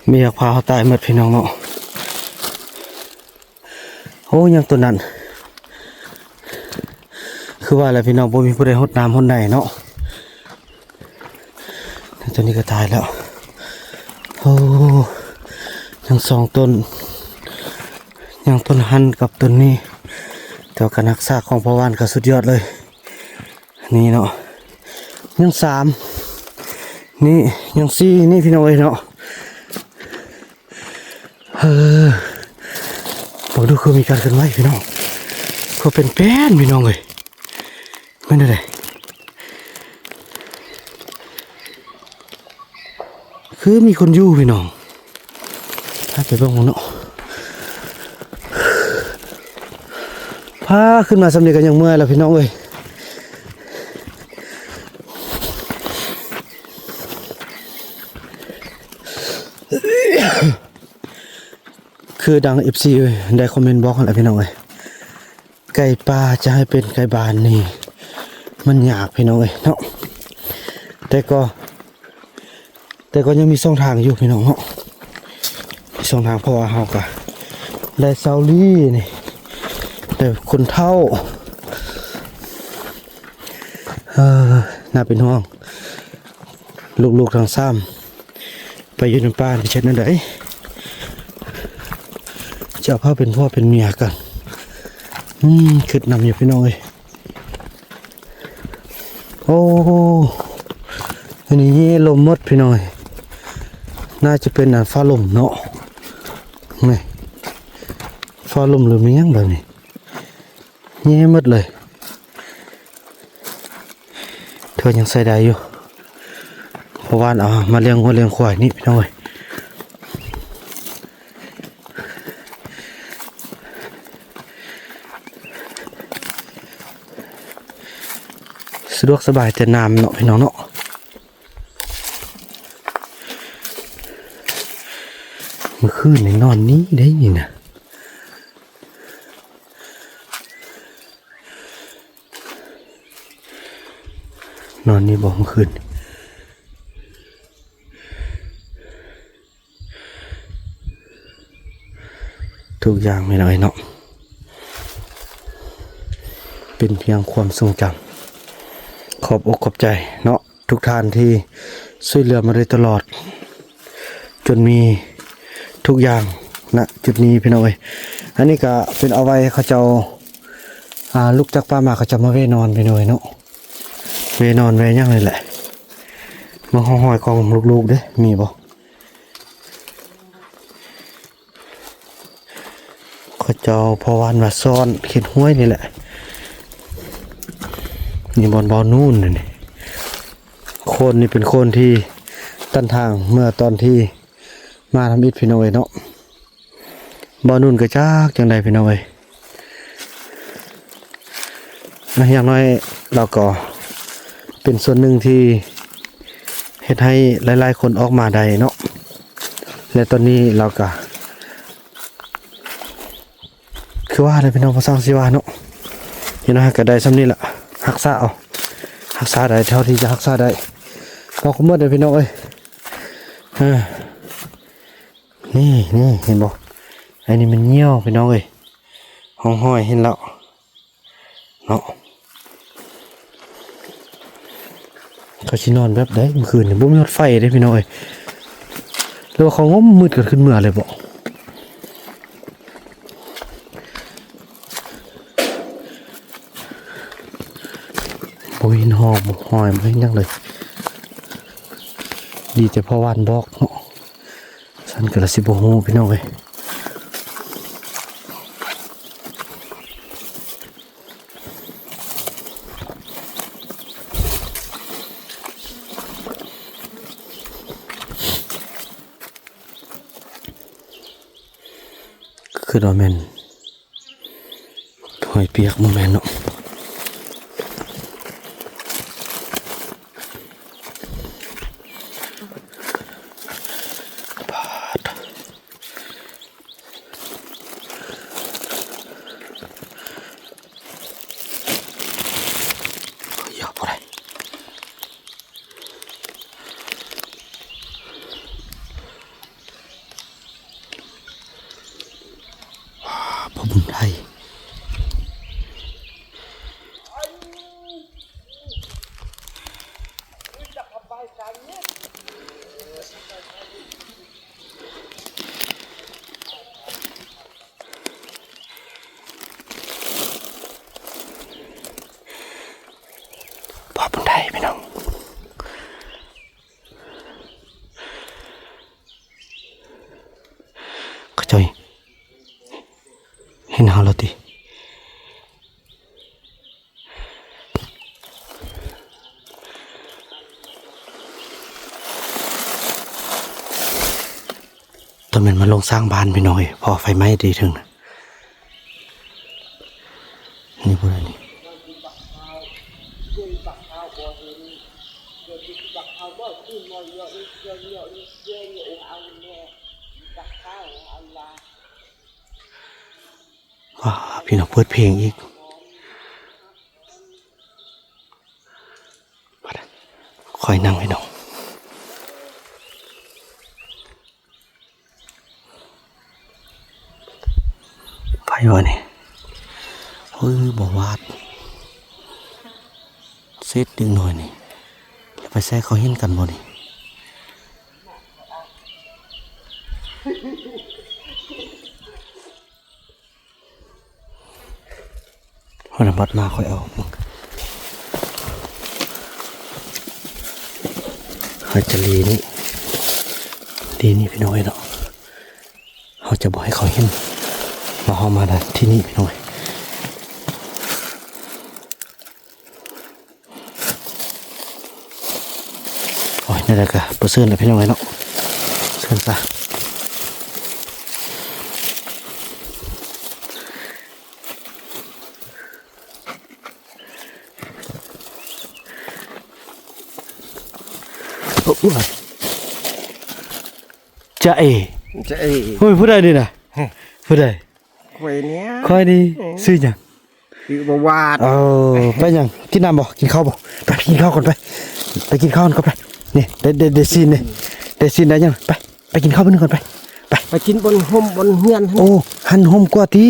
ເມຍພາເຮົາຕາຍໝົດພີ່ນ້ອງເນາະ. ໂອ້ ຍັງຕົວນັ້ນ ຄືວ່າແຫຼະພີ່ນ້ອງ ບໍ່ມີຜູ້ໃດຫົດນ້ຳຫົດໃດເນາະ. ຕົວນີ້ກໍຕາຍແລ້ວ. ໂອ້ ຍັງສອງຕົ້ນ ຍັງຕົ້ນຫັ້ນກັບຕົ້ນນີ້ ແຕ່ວ່າການຮັກສາຂອງພໍ່ຫວານກໍສຸດຍອດເລີຍ. ນີ້ເນາະ ຍັງສາມ ນີ້ຍັງສີ່ ນີ້ພີ່ນ້ອງເອີຍເນາະ. ເອີ ເບິ່ງດູ ຄືມີການເຄື່ອນໄຫວພີ່ນ້ອງ ຄືເປັນແປ້ນພີ່ນ້ອງເອີຍ. ແມ່ນແນວໃດ? ຄືມີຄົນຢູ່ພີ່ນ້ອງ ພາໄປເບິ່ງເນາະ. ພາຂຶ້ນມາສ່ຳນີ້ກໍຍັງເມື່ອຍແລ້ວພີ່ນ້ອງເອີຍ. ຄືດັ່ງເອັຟຊີໄດ້ຄອມເມັນບອກຫັ້ນແຫຼະພີ່ນ້ອງເອີຍ. ໄກ່ປ່າຈະໃຫ້ເປັນໄກ່ບ້ານນີ້ ມັນຍາກພີ່ນ້ອງເອີຍເນາະ. ແຕ່ກໍ ແຕ່ກໍຍັງມີຊ່ອງທາງຢູ່ພີ່ນ້ອງເນາະ ມີຊ່ອງທາງ ເພາະວ່າເຮົາກໍໄດ້ຊາວລີນີ້ ໄດ້ຄົນເຖົ້າ. ເອີ ໜ້າເປັນຫ່ວງ ລູກໆທັງສາມ ໄປຢູ່ໃນປ່ານີ້ເຮັດແນວໃດ ຈະເອົາໃຜເປັນຜົວເປັນເມຍກັນ. ອືມ ຄິດນຳຢູ່ພີ່ນ້ອງເອີຍ. ໂອ້ ອັນນີ້ເຫຍ່ລົມໝົດພີ່ນ້ອງເອີຍ. ໜ້າຈະເປັນອັນຟ້າລົມເນາະ ນີ້ ຟ້າລົມຫຼືມີຫຍັງແບບນີ້ ເຫຍ່ໝົດເລີຍ. ຖືວ່າຍັງໃຊ້ໄດ້ຢູ່ ເພາະວ່າເອົາມາລ້ຽງງົວລ້ຽງຄວາຍນີ້ພີ່ນ້ອງເອີຍ. ສະດວກສະບາຍແຕ່ນ້ຳເນາະພີ່ນ້ອງເນາະ. ມື້ຄືນນີ້ນອນນີ້ໄດ້ນີ້ນະ. ນອນນີ້ບໍ່ມື້ຄືນ? ທຸກຢ່າງແມ່ນເອົາໄວ້ເນາະ ເປັນພຽງຄວາມຊົງຈຳ. ຂອບອົກຂອບໃຈເນາະ ທຸກທ່ານທີ່ຊ່ວຍເຫຼືອມາໂດຍຕະຫຼອດ ຈົນມີທຸກຢ່າງ ນະ ຈຸດນີ້ພີ່ນ້ອງເອີຍ. ອັນນີ້ກະເປັນເອົາໄວ້ເຂົາເຈົ້າ ອ່າ ລຸກຈາກປ່າມາ ເຂົາເຈົ້າມາແວ່ນອນພີ່ນ້ອງເອີຍເນາະ ແວ່ນອນແວ່ຫຍັງນີ້ແຫຼະ. ມາຮອດຮອຍຂອງລູກໆເດ້ ມີບໍ່? ເຂົາເຈົ້າ ພໍ່ຫວານວ່າຊ້ອນເຂດຫ້ວຍນີ້ແຫຼະ. ນີ້ບ່ອນເບົານູນນີ້ ໂຄນນີ້ເປັນໂຄນທີ່ຕັນທາງເມື່ອຕອນທີ່ມາທຳອິດພີ່ນ້ອງເອີຍເນາະ. ເບົານູນກໍຈັກຈັ່ງໃດພີ່ນ້ອງເອີຍ. ອາ ຢ່າງໜ້ອຍລາວກໍເປັນສ່ວນໜຶ່ງທີ່ເຮັດໃຫ້ຫຼາຍໆຄົນອອກມາໄດ້ເນາະ ແລະ ຕອນນີ້ລາວກໍ ຄືວ່າແຫຼະພີ່ນ້ອງ ບໍ່ຊ່າງຊິວ່າເນາະ. ຢ່າງໜ້ອຍກໍໄດ້ສ່ຳນີ້ລະ ຮັກສາເອົາ ຮັກສາໄດ້ເທົ່າທີ່ຈະຮັກສາໄດ້. ເວົ້າກໍໝົດເດ້ພີ່ນ້ອງເອີຍ. ເອີ ນີ້ ນີ້ ເຫັນບໍ່? ອັນນີ້ມັນຍ່ຽວພີ່ນ້ອງເອີຍ ຮ່ອງຮອຍເຫັນແລ້ວເນາະ. ເຂົາຊິນອນແບບໃດມື້ຄືນນີ້? ບໍ່ມີຮອດໄຟເດ້ພີ່ນ້ອງເອີຍ. ຫຼືວ່າເຂົາງົມມືດກັນຂຶ້ນເມືອເລີຍບໍ? ບໍ່ເຫັນຮ່ອງ ບໍ່ຮອຍ ບໍ່ເຫັນຫຍັງເລີຍ. ດີແຕ່ພໍ່ຫວານບອກເນາະ ຊັ້ນກໍລະຊິບໍ່ຮູ້ພີ່ນ້ອງເອີຍ. ຄືວ່າແມ່ນ ຫອຍປຽກບໍ່ແມ່ນເນາະ. ປາດ ເອີ ຢາກບໍ່ໄດ້. ໄທ. ພາບຄົນໄທພີ່ນ້ອງ ເຂົາເຈົ້າເຫັນເຮົາແລ້ວຕິ? ຕ້ອງແມ່ນມາລົງສ້າງບ້ານພີ່ນ້ອງເອີຍ ເພາະໄຟໄໝ້ເດ້ເທິງນະ. ນີ້ບໍ່ໄດ້ນີ້ ວ້າ ພີ່ນ້ອງເປີດເພງອີກ ຄອຍນັ່ງພີ່ນ້ອງ ໄປບໍ່ນີ້? ເອີ ບໍ່ວາດ ເສດເດັກນ້ອຍນີ້ ແລ້ວໄປໃສ່ເຂົາເຫັນກັນບໍ່ນີ້? ເຮົານຳບັດມາ ຂ້ອຍເອົາ ຂ້ອຍຈະລີນີ້ ລີນີ້ພີ່ນ້ອງເອີຍເນາະ ເຮົາຈະບໍ່ໃຫ້ເຂົາເຫັນວ່າເຮົາມາທີ່ນີ້ພີ່ນ້ອງເອີຍ. ໂອ້ຍ ນັ້ນແຫຼະກະບໍ່ເຊີນແລ້ວພີ່ນ້ອງເອີຍເນາະ ເຊີນຊະ. ໂອ້ຍ ຈາເອ ຈາເອ ໂອ້ຍ ຜູ້ໃດນີ້ນະ? ຮະ ຜູ້ໃດ? ຂ້ອຍນີ້ ຂ້ອຍນີ້ ເອີ ຊື່ຫຍັງ? ຊື່ບໍ່ຫວາດ. ເອີ ໄປຫຍັງ? ກິນນ້ຳບໍ່? ກິນເຂົ້າບໍ່? ໄປ ໄປກິນເຂົ້າກ່ອນໄປ ໄປກິນເຂົ້າກ່ອນໄປ. ນີ້ ໄດ້ ໄດ້ ໄດ້ຊີ້ນນີ້ ໄດ້ຊີ້ນໄດ້ຫຍັງ? ໄປ ໄປກິນເຂົ້າບາດນີ້ກ່ອນໄປ ໄປ ໄປກິນບ່ອນຮົ່ມບ່ອນເຮືອນຫັ້ນ. ໂອ້ ຫັ້ນຮົ່ມກວ່າຕິ.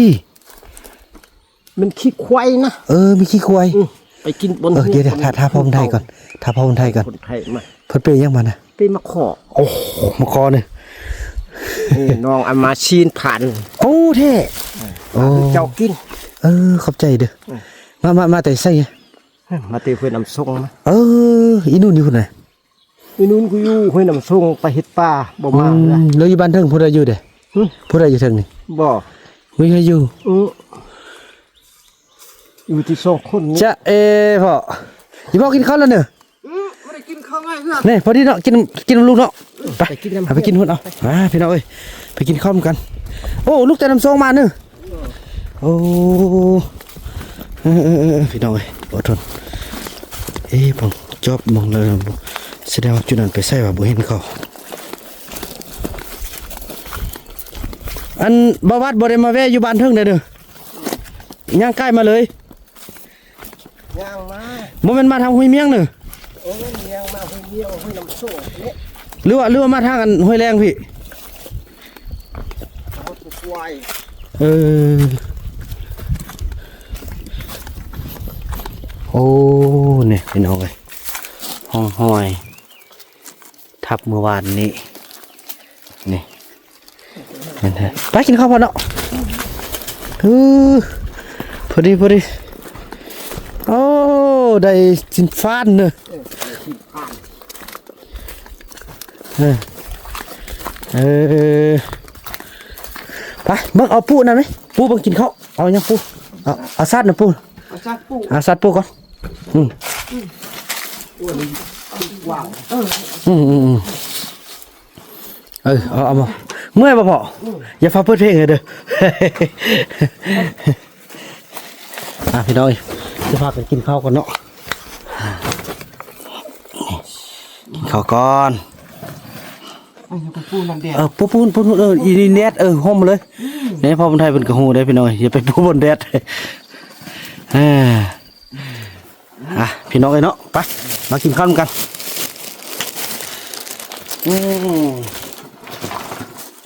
ມັນຂີ້ຄວາຍນະ. ເອີ ມີຂີ້ຄວາຍ. ອື ໄປກິນບ່ອນ ເອີ ເຮືອນ ດຽວໆ ຖ້າ ຖ້າພໍ່ບຸນໄທກ່ອນ ຖ້າພໍ່ບຸນໄທກ່ອນ ຄົນໄທມາ. ເພິ່ນໄປຫຍັງມານະ? ໄປມາຂໍ. ໂອ້ ມາຂໍນີ້ ນີ້ນ້ອງເອົາມາຊີ້ນພັນ. ໂອ້ ແທ້. ເອີ ໂອ້ ເຈົ້າກິນ. ເອີ ຂອບໃຈເດີ. ອື ມາ ມາ ມາແຕ່ໃສ? ມາແຕ່ຫ້ວຍນ້ຳຊົງມາ. ເອີ ອີ່ນຸ່ນຢູ່ພຸ້ນນະ. ອີ່ນຸ່ນກໍຢູ່ຫ້ວຍນ້ຳຊົງ ໄປເຮັດປ່າ ບໍ່ມາ. ອືມ ແລ້ວຢູ່ບ້ານເທິງຜູ້ໃດຢູ່ເດ? ຫຶ ຜູ້ໃດຢູ່ເທິງນີ້? ບໍ່ ມີໃຜຢູ່? ອື ຢູ່ທີ່ສອງຄົນນີ້. ຈາເອ ພໍ່ ອີ່ພໍ່ກິນເຂົ້າແລ້ວເນີ? ອື ບໍ່ໄດ້ກິນເຂົ້າງ່າຍເທື່ອ. ນີ້ ພໍດີເນາະ ກິນ ກິນນຳລູກເນາະ. ໄປ ໄປກິນນຳ ເອົາໄປກິນພຸ້ນເອົາ. ມາ ພີ່ນ້ອງເອີຍ ໄປກິນເຂົ້ານຳກັນ. ໂອ້ ລູກແຕ່ນ້ຳຊົງມາເນີ. ໂອ້ ເອີ ເອີ ເອີ ພີ່ນ້ອງເອີຍ ອົດທົນ. ເອ ບັງຈອບມອງແລ້ວ ສະແດງວ່າຈຸດນັ້ນໄປໃສວະ ບໍ່ເຫັນເຂົາ. ອັນ ບ່າວວັດບໍ່ໄດ້ມາແວ່ຢູ່ບ້ານເທິງເດີ ຍ່າງໃກ້ມາເລີຍ. ຍ່າງມາ ບໍ່ແມ່ນມາທາງຫ້ວຍມຽງເນີ? ເອີ ຍ່າງມາຫ້ວຍມຽງ ຫ້ວຍນ້ຳໂຊງເດ້. ຫຼືວ່າ ຫຼືວ່າມາທາງອັນຫ້ວຍແລງພີ້? ເອີ ໂອ້ ນີ້ພີ່ນ້ອງເອີຍ ຮ່ອງຮອຍ ທັບມື້ວານນີ້ ນີ້ ແມ່ນແທ້. ໄປກິນເຂົ້າກ່ອນເນາະ. ເອີ ພໍດີ ພໍດີ. ໂອ້ ໄດ້ຊິນຟານເນີ. ເອີ ໄດ້ຊິນຟານ. ເອີ ເອີ ໄປ ເບິ່ງເອົາປູນັ້ນໄໝ ປູເບິ່ງກິນເຂົ້າ. ເອົາຫຍັງປູ? ເອົາ ເອົາຊາດນະປູ. ເອົາຊາດປູ ເອົາຊາດປູກ່ອນ. ອືມ ອືມ ອືມ ອືມ ເອີ ເອົາ ເອົາມາ. ເມື່ອຍບໍ່ພໍ່? ອືມ ຢ່າຟ້າວເປີດເພງເດີ. ອ່ະ ພີ່ນ້ອງເອີຍ ຊິພາກັນກິນເຂົ້າກ່ອນເນາະ. ກິນເຂົ້າກ່ອນ. ເອີ ປູ ປູ ປູ ປູ ເອີ ອີນີ້ແດດ ເອີ ຮົ່ມເລີຍ. ອືມ ນີ້ພໍ່ບຸນໄທເພິ່ນກໍຮູ້ເດ້ພີ່ນ້ອງ ຢ່າໄປປູບ່ອນແດດ. ເອີ ອ່ະ ພີ່ນ້ອງເອີຍເນາະ ໄປ ມາກິນເຂົ້ານຳກັນ. ອືມ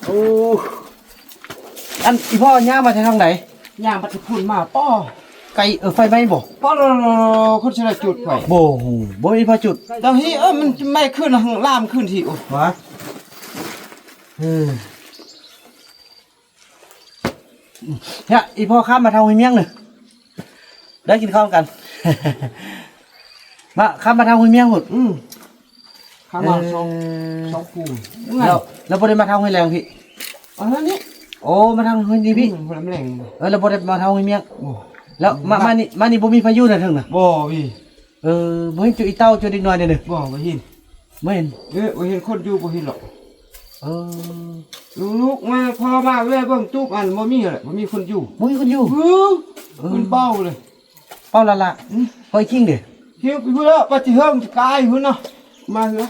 ໂອ້ ອັນ ອີ່ພໍ່ຍ່າງມາແຕ່ທາງໃດ? ຍ່າງໄປແຕ່ພຸ້ນມາ ປ້ອ ໄກ່ ເອີ ໄຟໄໝບໍ່? ປ້ອ ຄົນຊິໄດ້ຈຸດໄຟ ບໍ່ຮູ້ ບໍ່ມີໃຜຈຸດ ຈັ່ງຊີ້ ເອີ ມັນໄໝຂຶ້ນ ລາມຂຶ້ນທີ່ ໂອ້ ຫວາ ເອີ ເນຍ ອີ່ພໍ່ຂ້າມມາທາງຫ້ວຍມຽງເດີ ໄດ້ກິນເຂົ້ານຳກັນ ມາ ຂ້າມມາທາງຫ້ວຍມຽງພຸ້ນ ອືມ ຂ້າມມາ ເອີ ສອງ ສອງຄູ່ ແລ້ວ ແລ້ວບໍ່ໄດ້ມາທາງຫ້ວຍແລງພີ້ ອັນນີ້ ໂອ້ ມາທາງຫ້ວຍນີ້ພີ້ ອືມ ຫ້ວຍແລງ ເອີ ແລ້ວບໍ່ໄດ້ມາທາງຫ້ວຍມຽງ ບໍ່ ແລ້ວມາ ມານີ້ ມານີ້ບໍ່ມີພາຍຸນະເຖິງນະ ບໍ່ມີ ເອີ ບໍ່ເຫັນຈຸອີເຕົ້າຈຸເດັກນ້ອຍເດ້ ບໍ່ ບໍ່ເຫັນ ບໍ່ເຫັນ ເອີ ບໍ່ເຫັນຄົນຢູ່ ບໍ່ເຫັນດອກ ເອີ ລູກໆມາ ພໍ່ມາແວ່ເບິ່ງຕູບ ອັນບໍ່ມີແຫຼະ ບໍ່ມີຄົນຢູ່ ບໍ່ມີຄົນຢູ່ ເອີ ເອີ ມັນເປົ່າເລີຍ ເປົ່າລະລະ ອືມ ເປົ່າອີຄິງເດ້ ເຮັດໄປພຸ້ນແລ້ວ ໄປທີ່ເຮືອນກາຍພຸ້ນເນາະ ມາເຮືອ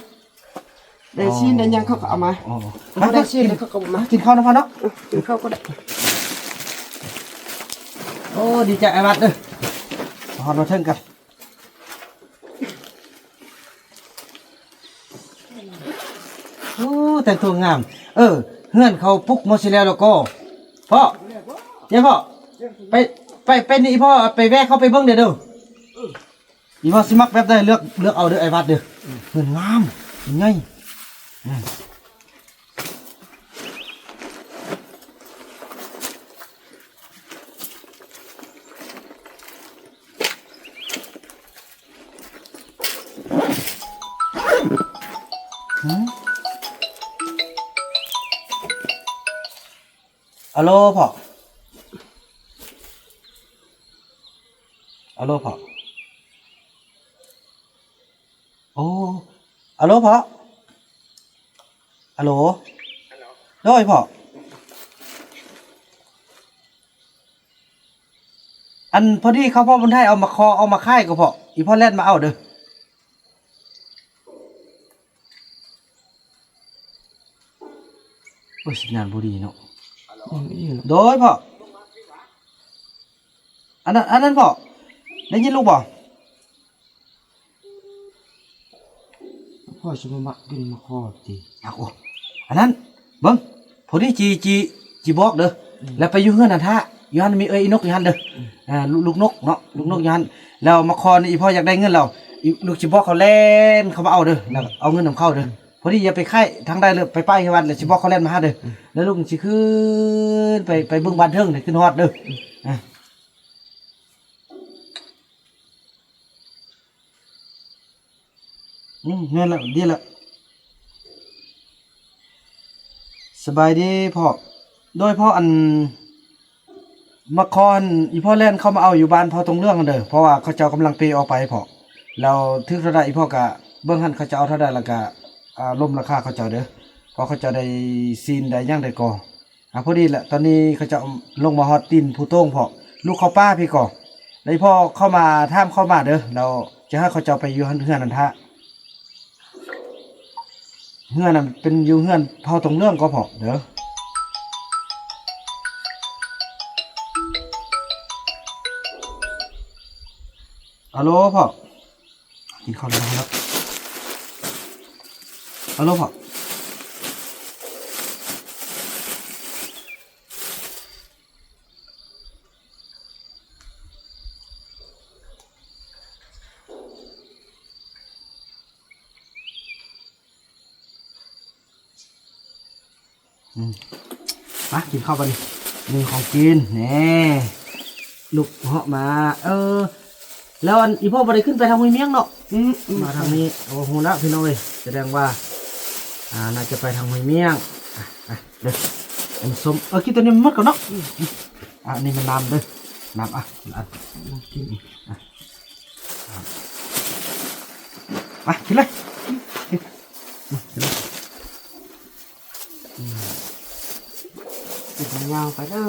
ໄດ້ຊີ້ນໄດ້ຫຍັງເຂົາກໍເອົາມາ ອໍ ບໍ່ໄດ້ຊີ້ນເຂົາກໍບໍ່ມາ ກິນເຂົ້ານຳເຮົາເນາະ ເອີ ກິນເຂົ້າກໍໄດ້ ໂອ້ ດີໃຈອ້າຍວັດເດີ ຮອດມາເຖິງກັນ ໂອ້ ແຕ່ງຕົວງາມ ເອີ ເຮືອນເຂົາປຸກໝົດຊິແລ້ວລະກໍ ພໍ່ ເຈົ້າພໍ່ ໄປ ໄປ ໄປນີ້ພໍ່ ໄປແວ່ເຂົ້າໄປເບິ່ງແດ່ເດີ ອີ່ພໍ່ຊິມັກແບບໃດ ເລືອກ ເລືອກເອົາເດີອ້າຍວັດເດີ ເຮືອນງາມ ໃຫຍ່ ອາໂລພໍ່ ອາໂລພໍ່ ໂອ້ ອາໂລພໍ່ ອາໂລ ໂດຍພໍ່ ອັນ ພໍດີເຂົາພໍ່ບຸນໄທເອົາມາຂໍ ເອົາມາຂາຍກໍພໍ່ ອີ່ພໍ່ແລ່ນມາເອົາເດີ. ໂອ້ຍ ສັນຍານບໍ່ດີເນາະ. ອືມ ອີ່ຫຍັງ? ໂດຍພໍ່. ອັນນັ້ນ ອັນນັ້ນພໍ່ ໄດ້ຍິນລູກບໍ່? ພໍ່ຊິມາມັກດິນມາຂໍຕິ. ເອົາ ອັນນັ້ນ ເບິ່ງ ພໍດີຈິ ຈິ ຈິບອກເດີ. ອືມ ແລ້ວໄປຢູ່ເຮືອນນັ້ນຖ້າ ຢູ່ຫັ້ນມີເອື້ອຍອີ່ນົກຢູ່ຫັ້ນເດີ. ອືມ ອ່າ ລູກ ລູກນົກເນາະ ລູກນົກຢູ່ຫັ້ນ. ແລ້ວມາຂໍນີ້ ອີ່ພໍ່ຢາກໄດ້ເງິນແລ້ວ ອີ່ ລູກຈິບອກເຂົາແລ່ນເຂົ້າມາເອົາເດີ ແລ້ວເອົາເງິນນຳເຂົາເດີ. ອືມ ພໍດີຢ່າໄປຄ້າຍທາງໃດເລີຍ ໄປປ້າຍໃຫ້ວັດ ແລ້ວຊິບອກເຂົາແລ່ນມາຫາເດີ. ອືມ ແລ້ວລູກຊິຂຶ້ນໄປ ໄປເບິ່ງບ້ານເທິງເດີ ຂຶ້ນຮອດເດີ. ອືມ ອ່າ ອືມ ແມ່ນແລ້ວ ດີແລ້ວ. ສະບາຍດີພໍ່. ໂດຍພໍ່ ອັນ ມາຂໍ ອັນ ອີ່ພໍ່ແລ່ນເຂົ້າມາເອົາຢູ່ບ້ານພໍ່ຕົງເລື່ອງຫັ້ນເດີ ເພາະວ່າເຂົາເຈົ້າກຳລັງເປອອກໄປພໍ່. ແລ້ວຖືກເທົ່າໃດ ອີ່ພໍ່ກະເບິ່ງຫັ້ນ ເຂົາເຈົ້າເອົາເທົ່າໃດ ແລ້ວກະ ອ່າ ລົມລາຄາເຂົາເຈົ້າເດີ ເພາະເຂົາເຈົ້າໄດ້ຊີ້ນໄດ້ຫຍັງໄດ້ກໍ. ອ່າ ພໍດີແຫຼະ ຕອນນີ້ເຂົາເຈົ້າລົງມາຮອດຕີນພູໂຕ່ງພໍ່ ລູກເຂົ້າປ່າພີ້ກໍ ແລ້ວອີ່ພໍ່ເຂົ້າມາ ຖາມເຂົ້າມາເດີ ແລ້ວຈະໃຫ້ເຂົາເຈົ້າໄປຢູ່ເຮືອນນັ້ນຖ້າ. ເຮືອນນັ້ນເປັນຢູ່ເຮືອນເຜົ່າຕົງເລື່ອງກໍພໍ່ເດີ. ອາໂລພໍ່. ກິນເຂົ້າແລ້ວເນາະ. ອາໂລພໍ່. ອືມ ມາກິນເຂົ້າບັດນີ້ ມີຂອງກິນແນ່ ລູກເຫາະມາ. ເອີ ແລ້ວອັນ ອີ່ພໍ່ບໍ່ໄດ້ຂຶ້ນໄປທາງຫ້ວຍມຽງເນາະ. ອືມ ມາທາງນີ້. ໂອ້ ຮູ້ແລ້ວພີ່ນ້ອງເອີຍ ສະແດງວ່າ ອ່າ ໜ້າຈະໄປທາງຫ້ວຍມຽງ. ອ່ະ ອ່ະ ເດີ ອັນສົ້ມ ເອີ ກິນຕົວນີ້ມັນໝົດກ່ອນເນາະ. ອືມ ອ່ະ ອັນນີ້ມັນນ້ຳເດີ ນ້ຳ. ອ່ະ ອັນ ກິນ ອ່ະ ມາກິນເລີຍ ກິນ ມາກິນເລີຍ. ອືມ ເປັນຫຍັງຍ່າງໄປເດີ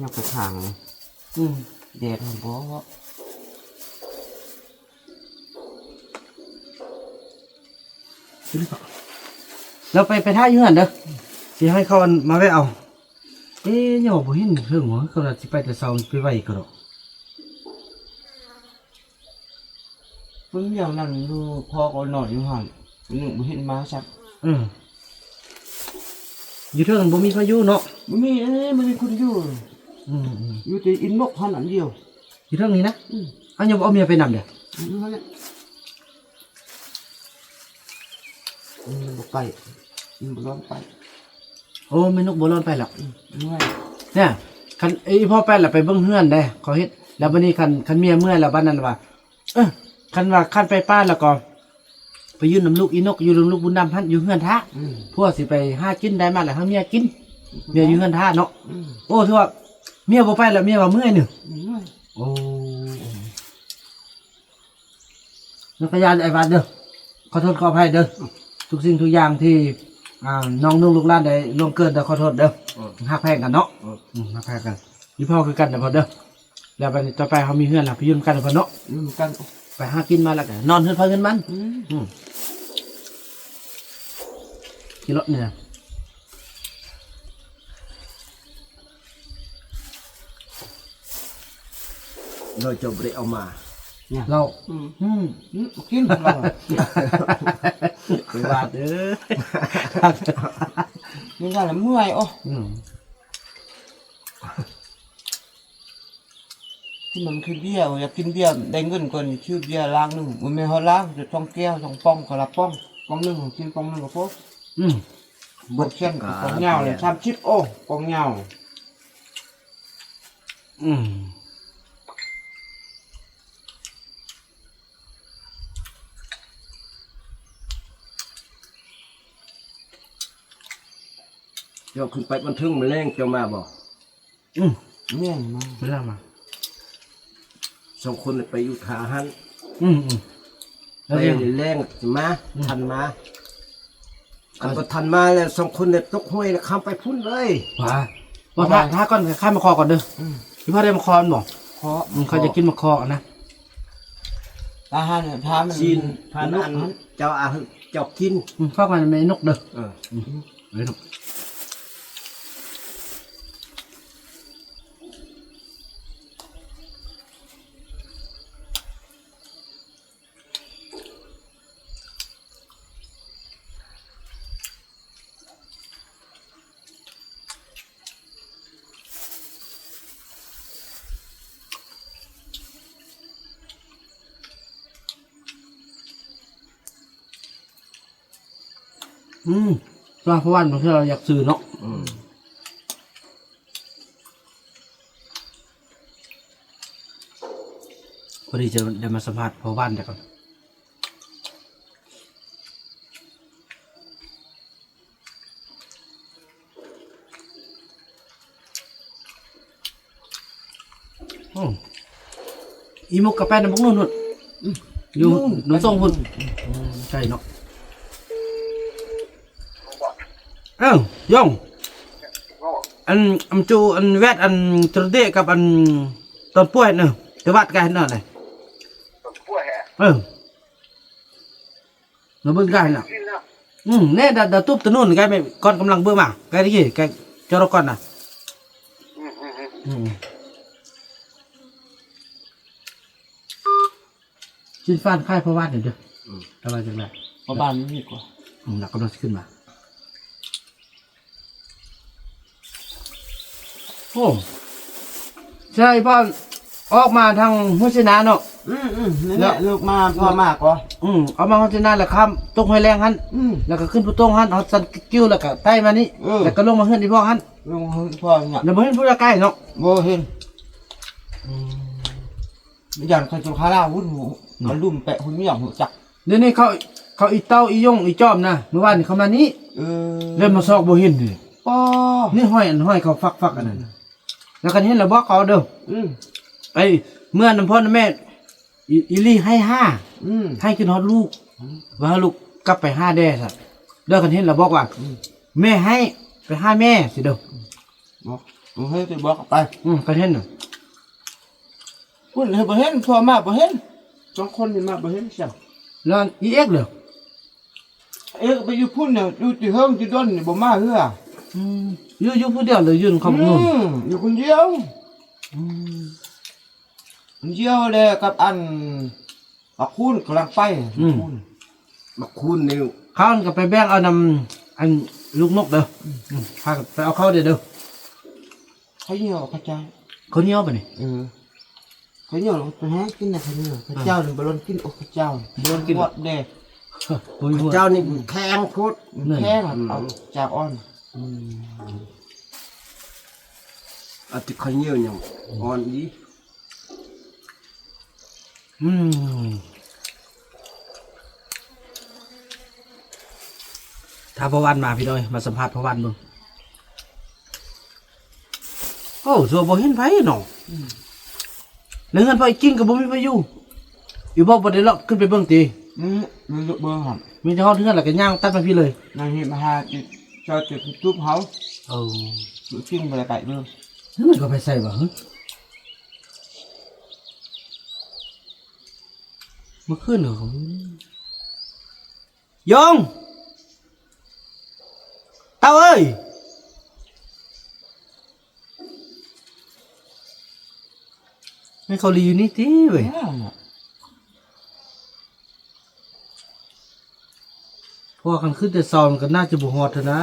ຍ່າງໄປທາງ. ອືມ ແດດຫັ້ນບໍ. ແລ້ວໄປ ໄປຖ້າຢູ່ຫັ້ນເດີ ຊິໃຫ້ເຂົາ ອັນ ມາແວ່ເອົາ. ເອ ຍັງວ່າບໍ່ເຫັນເຖິງຫວາ ເຂົາວ່າຊິໄປແຕ່ເຊົ້າ ໄປໄວກະດອກ. ເພິ່ນຍັງນັ້ນຢູ່ ພໍ່ກໍນອນຢູ່ຫັ້ນ ຍັງບໍ່ເຫັນມາຊ້ຳ. ເອີ ຢູ່ເທິງຫັ້ນບໍ່ມີໃຜຢູ່ເນາະ. ບໍ່ມີເດ້ ບໍ່ມີຄົນຢູ່. ອືມໆ ຢູ່ແຕ່ອີ່ນົກຫັ້ນອັນດຽວ ຢູ່ເທິງນີ້ນະ. ອືມ ເອົາ ຍັງບໍ່ເອົາເມຍໄປນຳເດີ້. ອືມ ນັ້ນແຫຼະ. ອືມ ບໍ່ໄປ ອືມ ບໍ່ລອນໄປ. ໂອ້ ແມ່ນົກບໍ່ລອນໄປແລ້ວ. ອືມ ເມື່ອຍ. ເນີ້ຍ ຄັນອີ່ພໍ່ໄປລະໄປເບິ່ງເຮືອນເດ້ ເຂົາເຮັດ. ແລ້ວບັດນີ້ຄັນ ຄັນເມຍເມື່ອຍລະ ບັດນັ້ນລະວ່າ ເອີ ຄັນວ່າຄັນໄປປ່າແລ້ວກໍ ໄປຢູ່ນຳລູກອີ່ນົກ ຢູ່ນຳລູກບຸນດຳຫັ້ນ ຢູ່ເຮືອນຖ້າ. ອືມ ຜົວຊິໄປຫາກິນໄດ້ມາແລ້ວ ໃຫ້ເມຍກິນ. ເມຍຢູ່ເຮືອນຖ້າເນາະ. ອືມ ໂອ້ ຖືວ່າເມຍບໍ່ໄປແລ້ວ ເມຍວ່າເມື່ອຍໜຶ່ງ. ອືມ ໂອ້ ແລ້ວກໍຢ້ານອ້າຍວັດເດີ້ ຂໍໂທດຂໍອະໄພເດີ້. ອືມ ທຸກສິ່ງທຸກຢ່າງທີ່ ອ່າ ນ້ອງນຸ່ງລູກຫຼານໄດ້ລ່ວງເກີນ ກໍຂໍໂທດເດີ້. ອືມ ຮັກແພງກັນເນາະ. ອືມ ອືມ ຮັກແພງກັນ. ອີ່ພໍ່ຄືກັນເດີ້ພໍ່ເດີ້. ແລ້ວບັດນີ້ຕໍ່ໄປເຮົາມີເຮືອນແລ້ວ ໄປຢູ່ນຳກັນເນາະ. ຢູ່ນຳກັນ ໄປຫາກິນມາແລ້ວກໍນອນເຮືອນໃຜເຮືອນມັນ. ອືມ ອືມ ຂີ່ລົດນີ້ນະ ເຮົາຈະບໍ່ໄດ້ເອົາມາ ເຫຼົ້າ. ອືມ ອືມ ອືມ ກິນເຫຼົ້າ ໄປວ່າເດີ້ ນີ້ກໍລະເມື່ອຍ. ໂອ້ ອືມ ກິນມັນຄືເບຍ ຢາກກິນເບຍ ໄດ້ເງິນກ່ອນຊື້ເບຍລ້າງໜຶ່ງ. ບໍ່ແມ່ນເຮົາລ້າງ ຈະສອງແກ້ວ ສອງປ່ອງ ກະລະປ່ອງ ປ່ອງໜຶ່ງກິນປ່ອງໜຶ່ງກໍພໍ. ອືມ ເບິດເຊັ່ນ ກະລະປ່ອງຍາວເລີຍ ສາມສິບ ໂອ້ ປ່ອງຍາວ. ອືມ ເຈົ້າຂຶ້ນໄປບັນເທິງມື້ແລງ ເຈົ້າມາບໍ່? ອືມ ແມ່ນມາ ເວລາມາ ສອງຄົນໄປຢູ່ທ່າຫັ້ນ. ອືມໆ ໄປແລງຊິມາ ອືມ ທັນມາ. ຄັນບໍ່ທັນມາແລ້ວ ສອງຄົນນີ້ຕົກຫ້ວຍແລ້ວ ຂ້າມໄປພຸ້ນເລີຍ. ວ່າ ບໍ່ ຖ້າ ຖ້າກ່ອນ ຂ້າມມາຂໍກ່ອນເດີ້. ອືມ ອີ່ພໍ່ໄດ້ມາຂໍແມ່ນບໍ່? ຂໍ ອືມ ຂ້ອຍຢາກກິນມາຂໍນະ. ຖ້າຫັ້ນ ຖ້າມັນ ຊີ້ນ ຖ້ານົກຫັ້ນ ເຈົ້າ ເອົາໃຫ້ເຈົ້າກິນ. ອືມ ຝາກໄວ້ນຳແມ່ນົກເດີ້. ເອີ ອືມ ເອີ ນົກ. ອືມ ວ່າເພາະວ່າບາງເທື່ອເຮົາຢາກຊື້ເນາະ. ອືມ ພໍດີຈະໄດ້ມາສຳພາດພໍ່ບ້ານຈັກກ່ອນ. ໂອ້ ອີ່ມົກກະໄປນຳພວກນັ້ນພຸ້ນ. ອືມ ຢູ່ ຢູ່ ນຳສົ່ງພຸ້ນ. ອືມ ໃກ້ເນາະ. ເອີ ຢອງ ອັນ ອຳຈູ ອັນແວດ ອັນ ຕຣະເດ ກັບ ອັນ ຕອນປ່ວຍເນາະ ແຕ່ວັດກະເຫັນເນາະ. ຕອນປ່ວຍ ເອີ ລະເບິ່ງກາຍນະ. ອືມ ແນ່ ດາ ດາຕູບຕະໜູນກາຍ ກ່ອນກຳລັງເບິ່ງມາ ກາຍ ກາຍຈະລົກກ່ອນນະ. ອືມ ອືມ ອືມ ຊິນຟານຂາຍພໍ່ບ້ານນີ້ເດີ້. ອືມ ແຕ່ວ່າຈັ່ງໃດ ພໍ່ບ້ານນີ້ດີກວ່າ. ອືມ ລະກຳລັງຊິຂຶ້ນມາ. ໂອ້ ໃຊ່ ພໍ່ອອກມາທາງຫ້ວຍໄຊນາເນາະ. ອືມໆ ນັ້ນແຫຼະ ເລີກມາ ພໍ່ມາກໍ ອືມ ອອກມາຫ້ວຍໄຊນາ ແລ້ວຂ້າມຕົກຫ້ວຍແລງຫັ້ນ. ອືມ ແລ້ວກໍຂຶ້ນພູໂຕ່ງຫັ້ນ ຮອດສັນກິ້ວ ແລ້ວກໍໄຕ່ມານີ້. ເອີ ແລ້ວກໍລົງມາເຮືອນອີ່ພໍ່ຫັ້ນ. ລົງມາເຮືອນອີ່ພໍ່ນີ້ ແລ້ວບໍ່ເຫັນຜູ້ໃດໃກ້ເນາະ. ບໍ່ເຫັນ. ອືມ ຢ້ານເຂົາເຈົ້າຄາລາວພຸ້ນ ເນາະ ເຂົາລຸ່ມແປະຫຸ່ນຍອງຮູ້ຈັກ. ດຽວນີ້ເຂົາ ເຂົາອີເຕົ້າ ອີຢົງ ອີຈອມນະ ມື້ວານນີ້ເຂົາມານີ້. ເອີ ແລ້ວມາຊອກບໍ່ເຫັນນີ້. ອໍ ນີ້ຫ້ອຍ ອັນຫ້ອຍເຂົາຝັກໆ ອັນນັ້ນນະ. ແລ້ວຄັນເຫັນແລ້ວບອກເຂົາເດີ້. ອືມ ໄປເມືອນຳພໍ່ນຳແມ່ ອີ ອີຫຼີໄຫ້ຫ້າ. ອືມ ໄຫ້ຂຶ້ນຮອດລູກ. ອືມ ວ່າລູກກັບໄປຫາແດ່ຊະເດີ້. ຄັນເຫັນແລ້ວບອກວ່າ ອືມ ແມ່ໄຫ້ ໄປຫາແມ່ຊິເດີ້. ອືມ ບອກ ເອີ ຊິບອກໄປ. ອືມ ຄັນເຫັນນະ ພຸ້ນເຫັນບໍ່ເຫັນ ພໍ່ມາບໍ່ເຫັນ ສອງຄົນນີ້ມາບໍ່ເຫັນຊ້ຳ. ແລ້ວອີເອັກເດີ້? ເອັກໄປຢູ່ພຸ້ນນະ ຢູ່ແຕ່ເຫິງແຕ່ດົນນີ້ບໍ່ມາເທື່ອ. ອືມ ຢູ່ ຢູ່ຜູ້ດຽວເລີຍ ຢູ່ນຳເຂົາ. ອືມ ຢູ່ຄົນດຽວ. ອືມ ຄົນດຽວແຫຼະ ກັບອັນ ບັກຄູນກຳລັງໄປ. ອືມ ບັກຄູນ ບັກຄູນນີ້ ເຂົາກໍໄປແບ່ງເອົານຳອັນລູກນົກເດີ້. ອືມ ພາກັນໄປເອົາເຂົ້າເດີ້. ຂ້າວໜຽວ ເຂົ້າເຈົ້າ ເຂົ້າໜຽວບາດນີ້ ເອີ ເຂົ້າໜຽວ ໄປຫາກິນນະ ເຂົ້າໜຽວ ເຂົ້າເຈົ້ານີ້ບໍ່ລອນກິນ ໂອ້ ເຂົ້າເຈົ້າ ບໍ່ລອນກິນ ໝົດເດ້ ບໍ່ມີໝົດ ເຈົ້ານີ້ແຂງໂພດ ແຂງ ອືມ ເອົາເຈົ້າອ່ອນ ອືມ ເອົາແຕ່ເຂົ້າໜຽວຍັງອ່ອນອີກ ອືມ ຖ້າພໍ່ວັນມາ ພີ່ນ້ອງເອີຍ ມາສຳພາດພໍ່ວັນເບິ່ງ ໂອ້ ຊົ່ວບໍ່ເຫັນໃຜເນາະ ອືມ ໃນເຮືອນພໍ່ອີຈິງກໍບໍ່ມີໃຜຢູ່ ອີບໍ່ ບໍ່ໄດ້ເລາະຂຶ້ນໄປເບິ່ງຕິ ອືມ ມີເບິ່ງຫັ້ນ ມີແຕ່ຮອດເຮືອນແລ້ວກໍຍ່າງຕັດມາພີ້ເລີຍ ນາງເຮັດມາຫາ ຈອດຈຸດຕູບເຮົາ ເອີ ອີຈິງບໍ່ໄດ້ໄປເບິ່ງ ມັນກໍໄປໃສວະ ຫຶ ເມື່ອຄືນເຂົາ ຢອງ ເຕົ້າເອີຍ ໃຫ້ເຂົາລີຢູ່ນີ້ຕິເວີຍ ເພາະວ່າຄັນຂຶ້ນແຕ່ເຊົ້າມັນກໍໜ້າຈະບໍ່ຮອດຫັ້ນນາ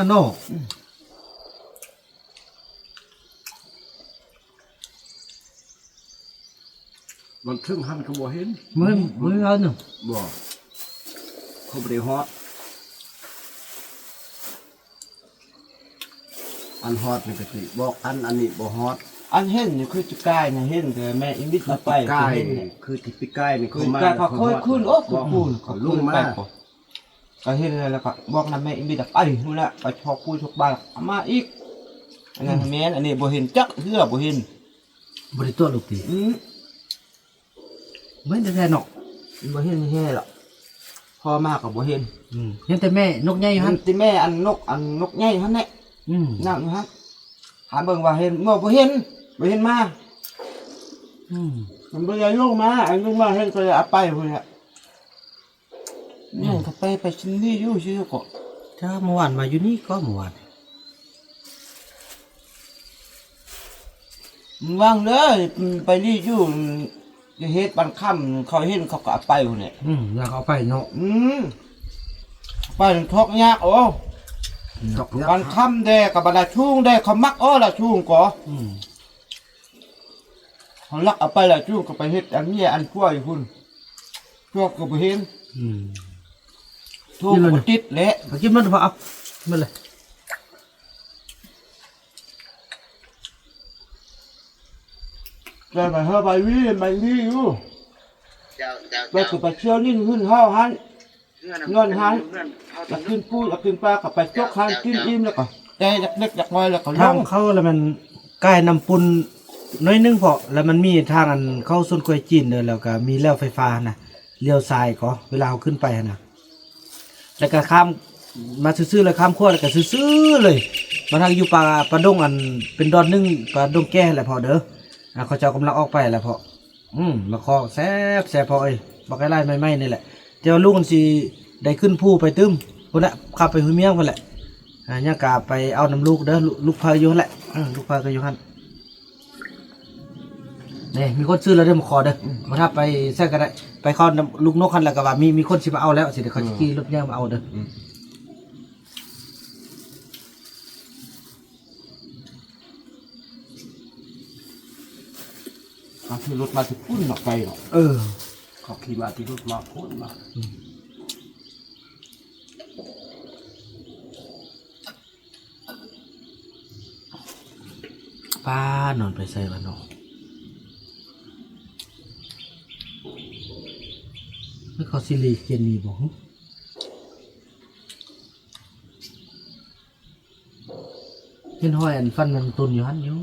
ເນາະ ອືມ ມັນເຖິງຫັ້ນກໍບໍ່ເຫັນ ບໍ່ເຫັນ ບໍ່ເຫັນອັນໜຶ່ງ ບໍ່ ເຂົາບໍ່ໄດ້ຮອດ ອັນຮອດນີ້ກໍຊິບອກກັນ ອັນນີ້ບໍ່ຮອດ ອັນເຫັນນີ້ຄືປີກາຍນະ ເຫັນແຕ່ແມ່ອີມິດເອົາໄປ ປີກາຍ ຄືປີກາຍນີ້ ຄືປີກາຍເຂົາເຄີຍຂຶ້ນ ໂອ້ ເຂົາຂຶ້ນ ເຂົາລົງມາ ເຂົາເຄີຍໄປ ກໍເຫັນແລ້ວກໍບອກນຳແມ່ອີມິດໄປພຸ້ນແຫຼະ ໄປຊອກປູຊອກບາ ເອົາມາອີກ ອັນນັ້ນ ອືມ ແມ່ນ ອັນນີ້ບໍ່ເຫັນຈັກເທື່ອ ບໍ່ເຫັນ ບໍ່ໄດ້ຕົວະລູກຕິ ອືມ ບໍ່ເຫັນແທ້ໆເນາະ ບໍ່ເຫັນແທ້ໆລະ ພໍມາກໍບໍ່ເຫັນ ອືມ ເຫັນແຕ່ແມ່ນົກໃຫຍ່ຢູ່ຫັ້ນ ເຫັນແຕ່ແມ່ອັນນົກ ອັນນົກໃຫຍ່ຫັ້ນແຫຼະ ອືມ ນັ້ນຢູ່ຫັ້ນ ຫາເບິ່ງວ່າເຫັນບໍ່ ບໍ່ເຫັນ ບໍ່ເຫັນມາ ອືມ ມັນບໍ່ໄດ້ລົງມາ ອັນລົງມາເຫັນກໍເລີຍເອົາໄປພຸ້ນແຫຼະ ອືມ ຍັງກໍໄປ ໄປຊິນນີ້ຢູ່ຊື່ກໍ ຈ້າ ເມື່ອວານມາຢູ່ນີ້ກໍເມື່ອວານ ລະວັງເດີ ໄປລີ້ຢູ່ ຈະເຮັດບານຄ່ຳ ເຂົາເຫັນເຂົາກໍເອົາໄປພຸ້ນແຫຼະ ອືມ ຢາກເອົາໄປເນາະ ອືມ ໄປຖອກຍາກ ໂອ້ ຖອກຍາກ ບານຄ່ຳແດ່ກັບບານລາຊູງແດ່ ເຂົາມັກ ໂອ້ ລາຊູງກໍ ອືມ ເຂົາລັກເອົາໄປລາຊູງ ກໍໄປເຮັດອັນເມຍອັນຜົວຢູ່ພຸ້ນ ພວກກໍບໍ່ເຫັນ ອືມ ໂທກໍບໍ່ຕິດແຫຼະ ເອົາກິນມັນເຖາະ ເອົາ ກິນມັນເລີຍ ແຕ່ໄປເຮີໄປວີໄປວີຢູ່ ເຈົ້າ ເຈົ້າ ແລ້ວກໍໄປທ່ຽວຫຼິ້ນຫື້ນເຮົາຫັ້ນ ນອນຫັ້ນ ຢາກກິນປູຢາກກິນປາກໍໄປຈົກຫັ້ນ ກິນອີ່ມແລ້ວກໍແຕ່ຢາກເລັກຢາກນ້ອຍແລ້ວກໍລົງ ທາງເຂົ້າລະແມ່ນກາຍນ້ຳປຸ້ນໜ້ອຍໜຶ່ງເພາະ ລະມັນມີທາງອັນເຂົ້າສວນກ້ວຍຈີນເດີ ແລ້ວກໍມີແລ້ວໄຟຟ້າຫັ້ນນະ ລ້ຽວຊ້າຍກໍເວລາເຮົາຂຶ້ນໄປຫັ້ນນະ ແລ້ວກໍຂ້າມມາຊື່ໆ ແລ້ວຂ້າມຂົວ ແລ້ວກໍຊື່ໆເລີຍ ມາທາງຢູ່ປ່າ ປ່າດົງ ອັນເປັນດອນໜຶ່ງ ປ່າດົງແກ່ແຫຼະພໍ່ເດີ ອາ ເຂົາເຈົ້າກຳລັງອອກໄປແຫຼະພໍ່ ອືມ ມາຂໍແຊບໆ ພໍ່ເອີຍ ບັກໄກ່ລາຍໃໝ່ໆນີ້ແຫຼະ ແຕ່ວ່າລຸງຊິໄດ້ຂຶ້ນພູໄປຕື່ມ ພຸ້ນແຫຼະ ຂັບໄປຫ້ວຍມຽງພຸ້ນແຫຼະ ອາ ຍັງກະໄປເອົານຳລູກເດີ ລູກ ລູກເພິ່ນຢູ່ຫັ້ນແຫຼະ ເອີ ລູກເພິ່ນກໍຢູ່ຫັ້ນ ນີ້ ມີຄົນຊື້ແລ້ວເດີ ມາຂໍເດີ ອືມ ບໍ່ທັນໄປໃສກໍໄດ້ ໄປຂໍນຳລູກນົກຫັ້ນ ແລ້ວກໍວ່າມີ ມີຄົນຊິມາເອົາແລ້ວ ຊິໄດ້ ເຂົາຊິ ເອີ ຂີ່ລົດໃຫຍ່ມາເອົາເດີ ອືມ ເຂົາຂີ່ລົດມາແຕ່ພຸ້ນເນາະ ໄກເນາະ ເອີ ເຂົາຂີ່ມາແຕ່ລົດມາພຸ້ນມາ ອືມ ປ້າ ນອນໄປໃສວະເນາະ ເຂົາຊິລີ້ເຂດນີ້ບໍ່ຫື ເຫັນຮອຍອັນຟັນມັນຕຸນຢູ່ຫັ້ນຢູ່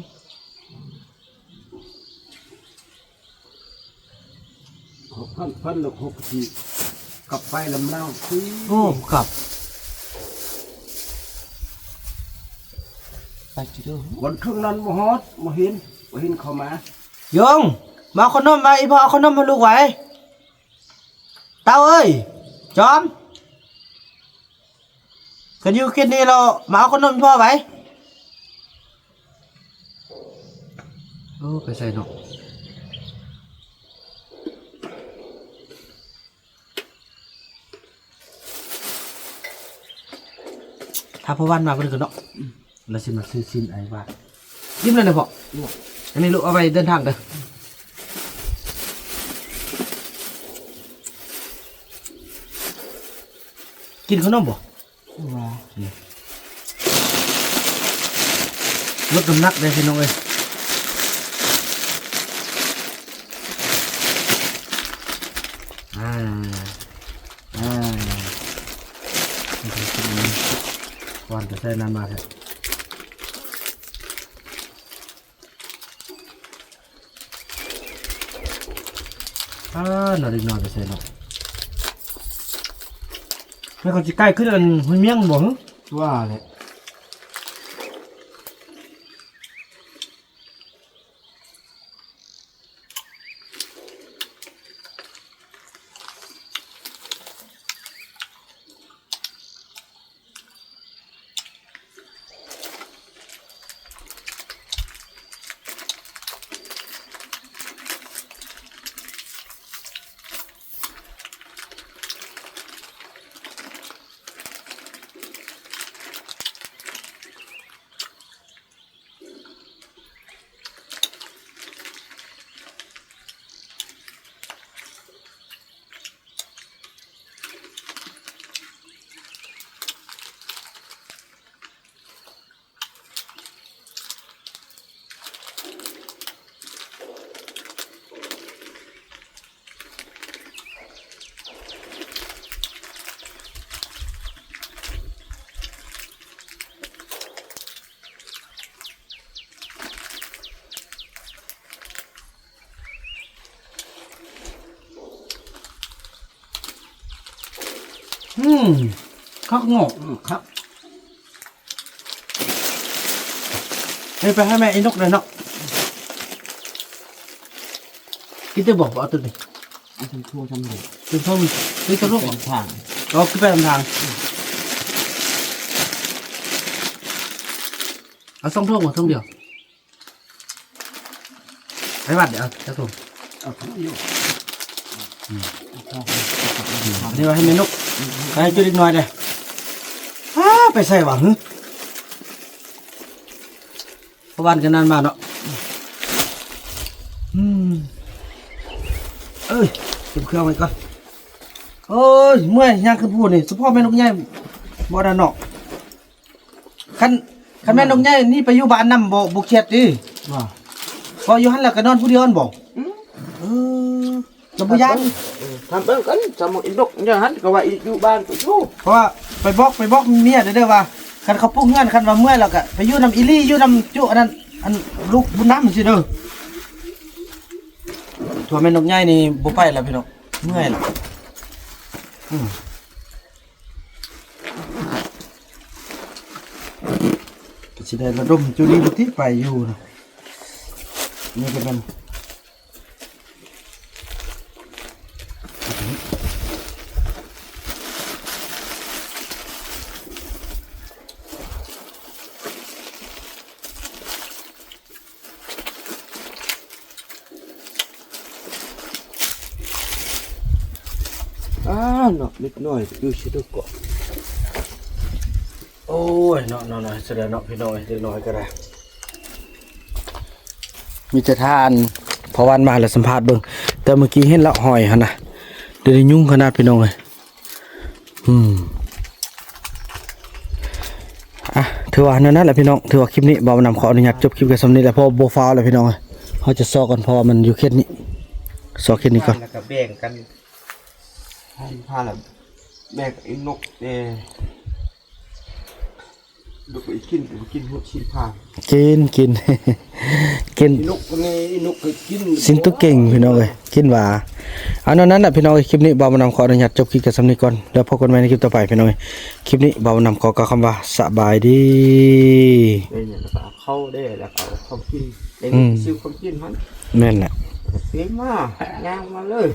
ເຂົາຟັນ ຟັນແລ້ວເຂົາກໍຊິກັບໄປລຳລາວ ໂອ້ ກັບ ໄປທີ່ເດີ ຄົນເທິງນັ້ນບໍ່ຮອດ ບໍ່ເຫັນ ບໍ່ເຫັນເຂົາມາ ຢອງ ມາເອົາຂະໜົມໄວ້ ອີ່ພໍ່ເອົາຂະໜົມໃຫ້ລູກໄວ້ ເຕົ້າເອີຍ ຈອມ ຄັນຢູ່ເຂດນີ້ແລ້ວ ມາເອົາຂະໜົມພໍ່ໄວ້ ໂອ້ ໄປໃສເນາະ ຖ້າພໍ່ວັນມາເພິ່ນກໍເນາະ ອືມ ລາວຊິມາຊື້ຊີ້ນອ້າຍວ່າ ອີ່ມແລ້ວເນາະພໍ່. ອັນນີ້ລູກເອົາໄວ້ເດີນທາງເດີ. ກິນຂະໜົມບໍ່? ວ່າ ອືມ ລົດນ້ຳໜັກເດ້ພີ່ນ້ອງເອີຍ. ອ່າ ອ່າ ຄວັນກໍໃສ່ນ້ຳມາແທ້. ອ່າ ໜ້າເດັກນ້ອຍໄປໃສເນາະ. ແມ່ນເຂົາຊິໃກ້ຂຶ້ນອັນຫ້ວຍມຽງບໍ່ຫື? ວ່າແຫຼະ. ອືມ ຄັກເນາະ. ອືມ ຄັກ. ເອີຍ ໄປໃຫ້ແມ່ອີນົກເລີຍເນາະ. ກິນໄດ້ບໍ່? ບໍ່ເອົາຕົວນີ້. ເອົາເປັນໂທທຳເດີ ເປັນໂທ. ນີ້ຕົວລູກ ເປັນທາງ. ອໍ ຄືໄປນຳທາງ. ເອົາສອງຖົງບໍ່? ຖົງດຽວ. ໄປວັດເດີ ເອົາຈັກຖົງ? ເອົາຖົງດຽວ. ອືມ ອັນນີ້ວ່າໃຫ້ແມ່ນົກ ອືມ ໃຫ້ຈຸເດັກນ້ອຍເດ້. ອ້າ ໄປໃສຫວາຫື? ເພາະວ່າກັນນັ້ນມາເນາະ. ອືມ ເອີຍ ເກັບເຄື່ອງໄວ້ກ່ອນ. ໂອ້ຍ ເມື່ອຍ ຍ່າງຂຶ້ນພູນີ້ ສະເພາະແມ່ນົກໃຫຍ່ບໍ່ນັ້ນເນາະ. ຄັນ ຄັນແມ່ນົກໃຫຍ່ນີ້ໄປຢູ່ບ້ານນຳ ບໍ່ ບໍ່ຄຽດຕິ? ວ່າ ເພາະຢູ່ຫັ້ນແລ້ວກໍນອນຜູ້ດຽວຫັ້ນບໍ່? ອືມ ເອີ ກໍບໍ່ຢ້ານ. ເອີ ຖາມເບິ່ງກັນ ສຳໝົດອີນົກຢູ່ຫັ້ນ ກໍວ່າອີຢູ່ບ້ານກໍຢູ່. ເພາະວ່າໄປບອກ ໄປບອກເມຍເດີວ່າ ຄັນເຂົາປຸກເຮືອນ ຄັນວ່າເມື່ອຍແລ້ວກໍໄປຢູ່ນຳອີລີ ຢູ່ນຳຈຸອັນນັ້ນ ອັນລູກບຸນນຳຊີ້ເດີ. ຖ້າແມ່ນົກໃຫຍ່ນີ້ບໍ່ໄປແລ້ວພີ່ນ້ອງ ເມື່ອຍແລ້ວ. ອືມ ກໍຊິໄດ້ລະດົມຈຸລີບຸຕິໄປຢູ່ນະ. ນີ້ກໍແມ່ນ ອ້າ ເນາະ ເດັກນ້ອຍຢູ່ຊິດຸກເກາະ. ໂອ້ຍ ເນາະ ເນາະ ເນາະ ສະແດງເນາະ ພີ່ນ້ອງເອີຍ ເດັກນ້ອຍກໍໄດ້. ມີແຕ່ທ່ານ ພໍ່ວັນມາແລ້ວສຳພາດເບິ່ງ ແຕ່ມື້ກີ້ເຫັນລະຫອຍຫັ້ນນະ ດຽວນີ້ຍຸງຂະໜາດ ພີ່ນ້ອງເອີຍ. ອືມ ອ່ະ ຖືວ່າແນວນັ້ນແຫຼະພີ່ນ້ອງ ຖືວ່າຄລິບນີ້ບ່າວນຳຂໍອະນຸຍາດຈົບຄລິບກັນສ່ຳນີ້ແຫຼະ ເພາະບໍ່ຟ້າວແລ້ວພີ່ນ້ອງເອີຍ. ເຮົາຈະຊອກກ່ອນ ເພາະວ່າມັນຢູ່ເຂດນີ້ ຊອກເຂດນີ້ກ່ອນ ແລ້ວກໍແບ່ງກັນ ໃຫ້ພາລະແບ່ງອີນົກເດ້. ລູກໄປກິນ ໄປກິນຫົວຊີ້ນພາ ກິນ ກິນ ກິນ ອີນົກນີ້ ອີນົກກໍກິນ ຊິນຕຸເກັ່ງ ພີ່ນ້ອງເອີຍ ກິນຫວາ. ເອົາ ແນວນັ້ນນະພີ່ນ້ອງເອີຍ ຄລິບນີ້ບ່າວນຳຂໍອະນຸຍາດຈົບຄລິບກັນສ່ຳນີ້ກ່ອນ ແລ້ວພົບກັນໃໝ່ໃນຄລິບຕໍ່ໄປພີ່ນ້ອງເອີຍ. ຄລິບນີ້ບ່າວນຳຂໍກ່າວຄຳວ່າສະບາຍດີ. ເອີ ແລ້ວກໍເອົາເຂົ້າເດ້ ແລ້ວກໍເອົາຂອງກິນ ອືມ ຊື້ຂອງກິນຫັ້ນ ແມ່ນແຫຼະ ຊື້ມາ ຍ່າງມາເລີຍ.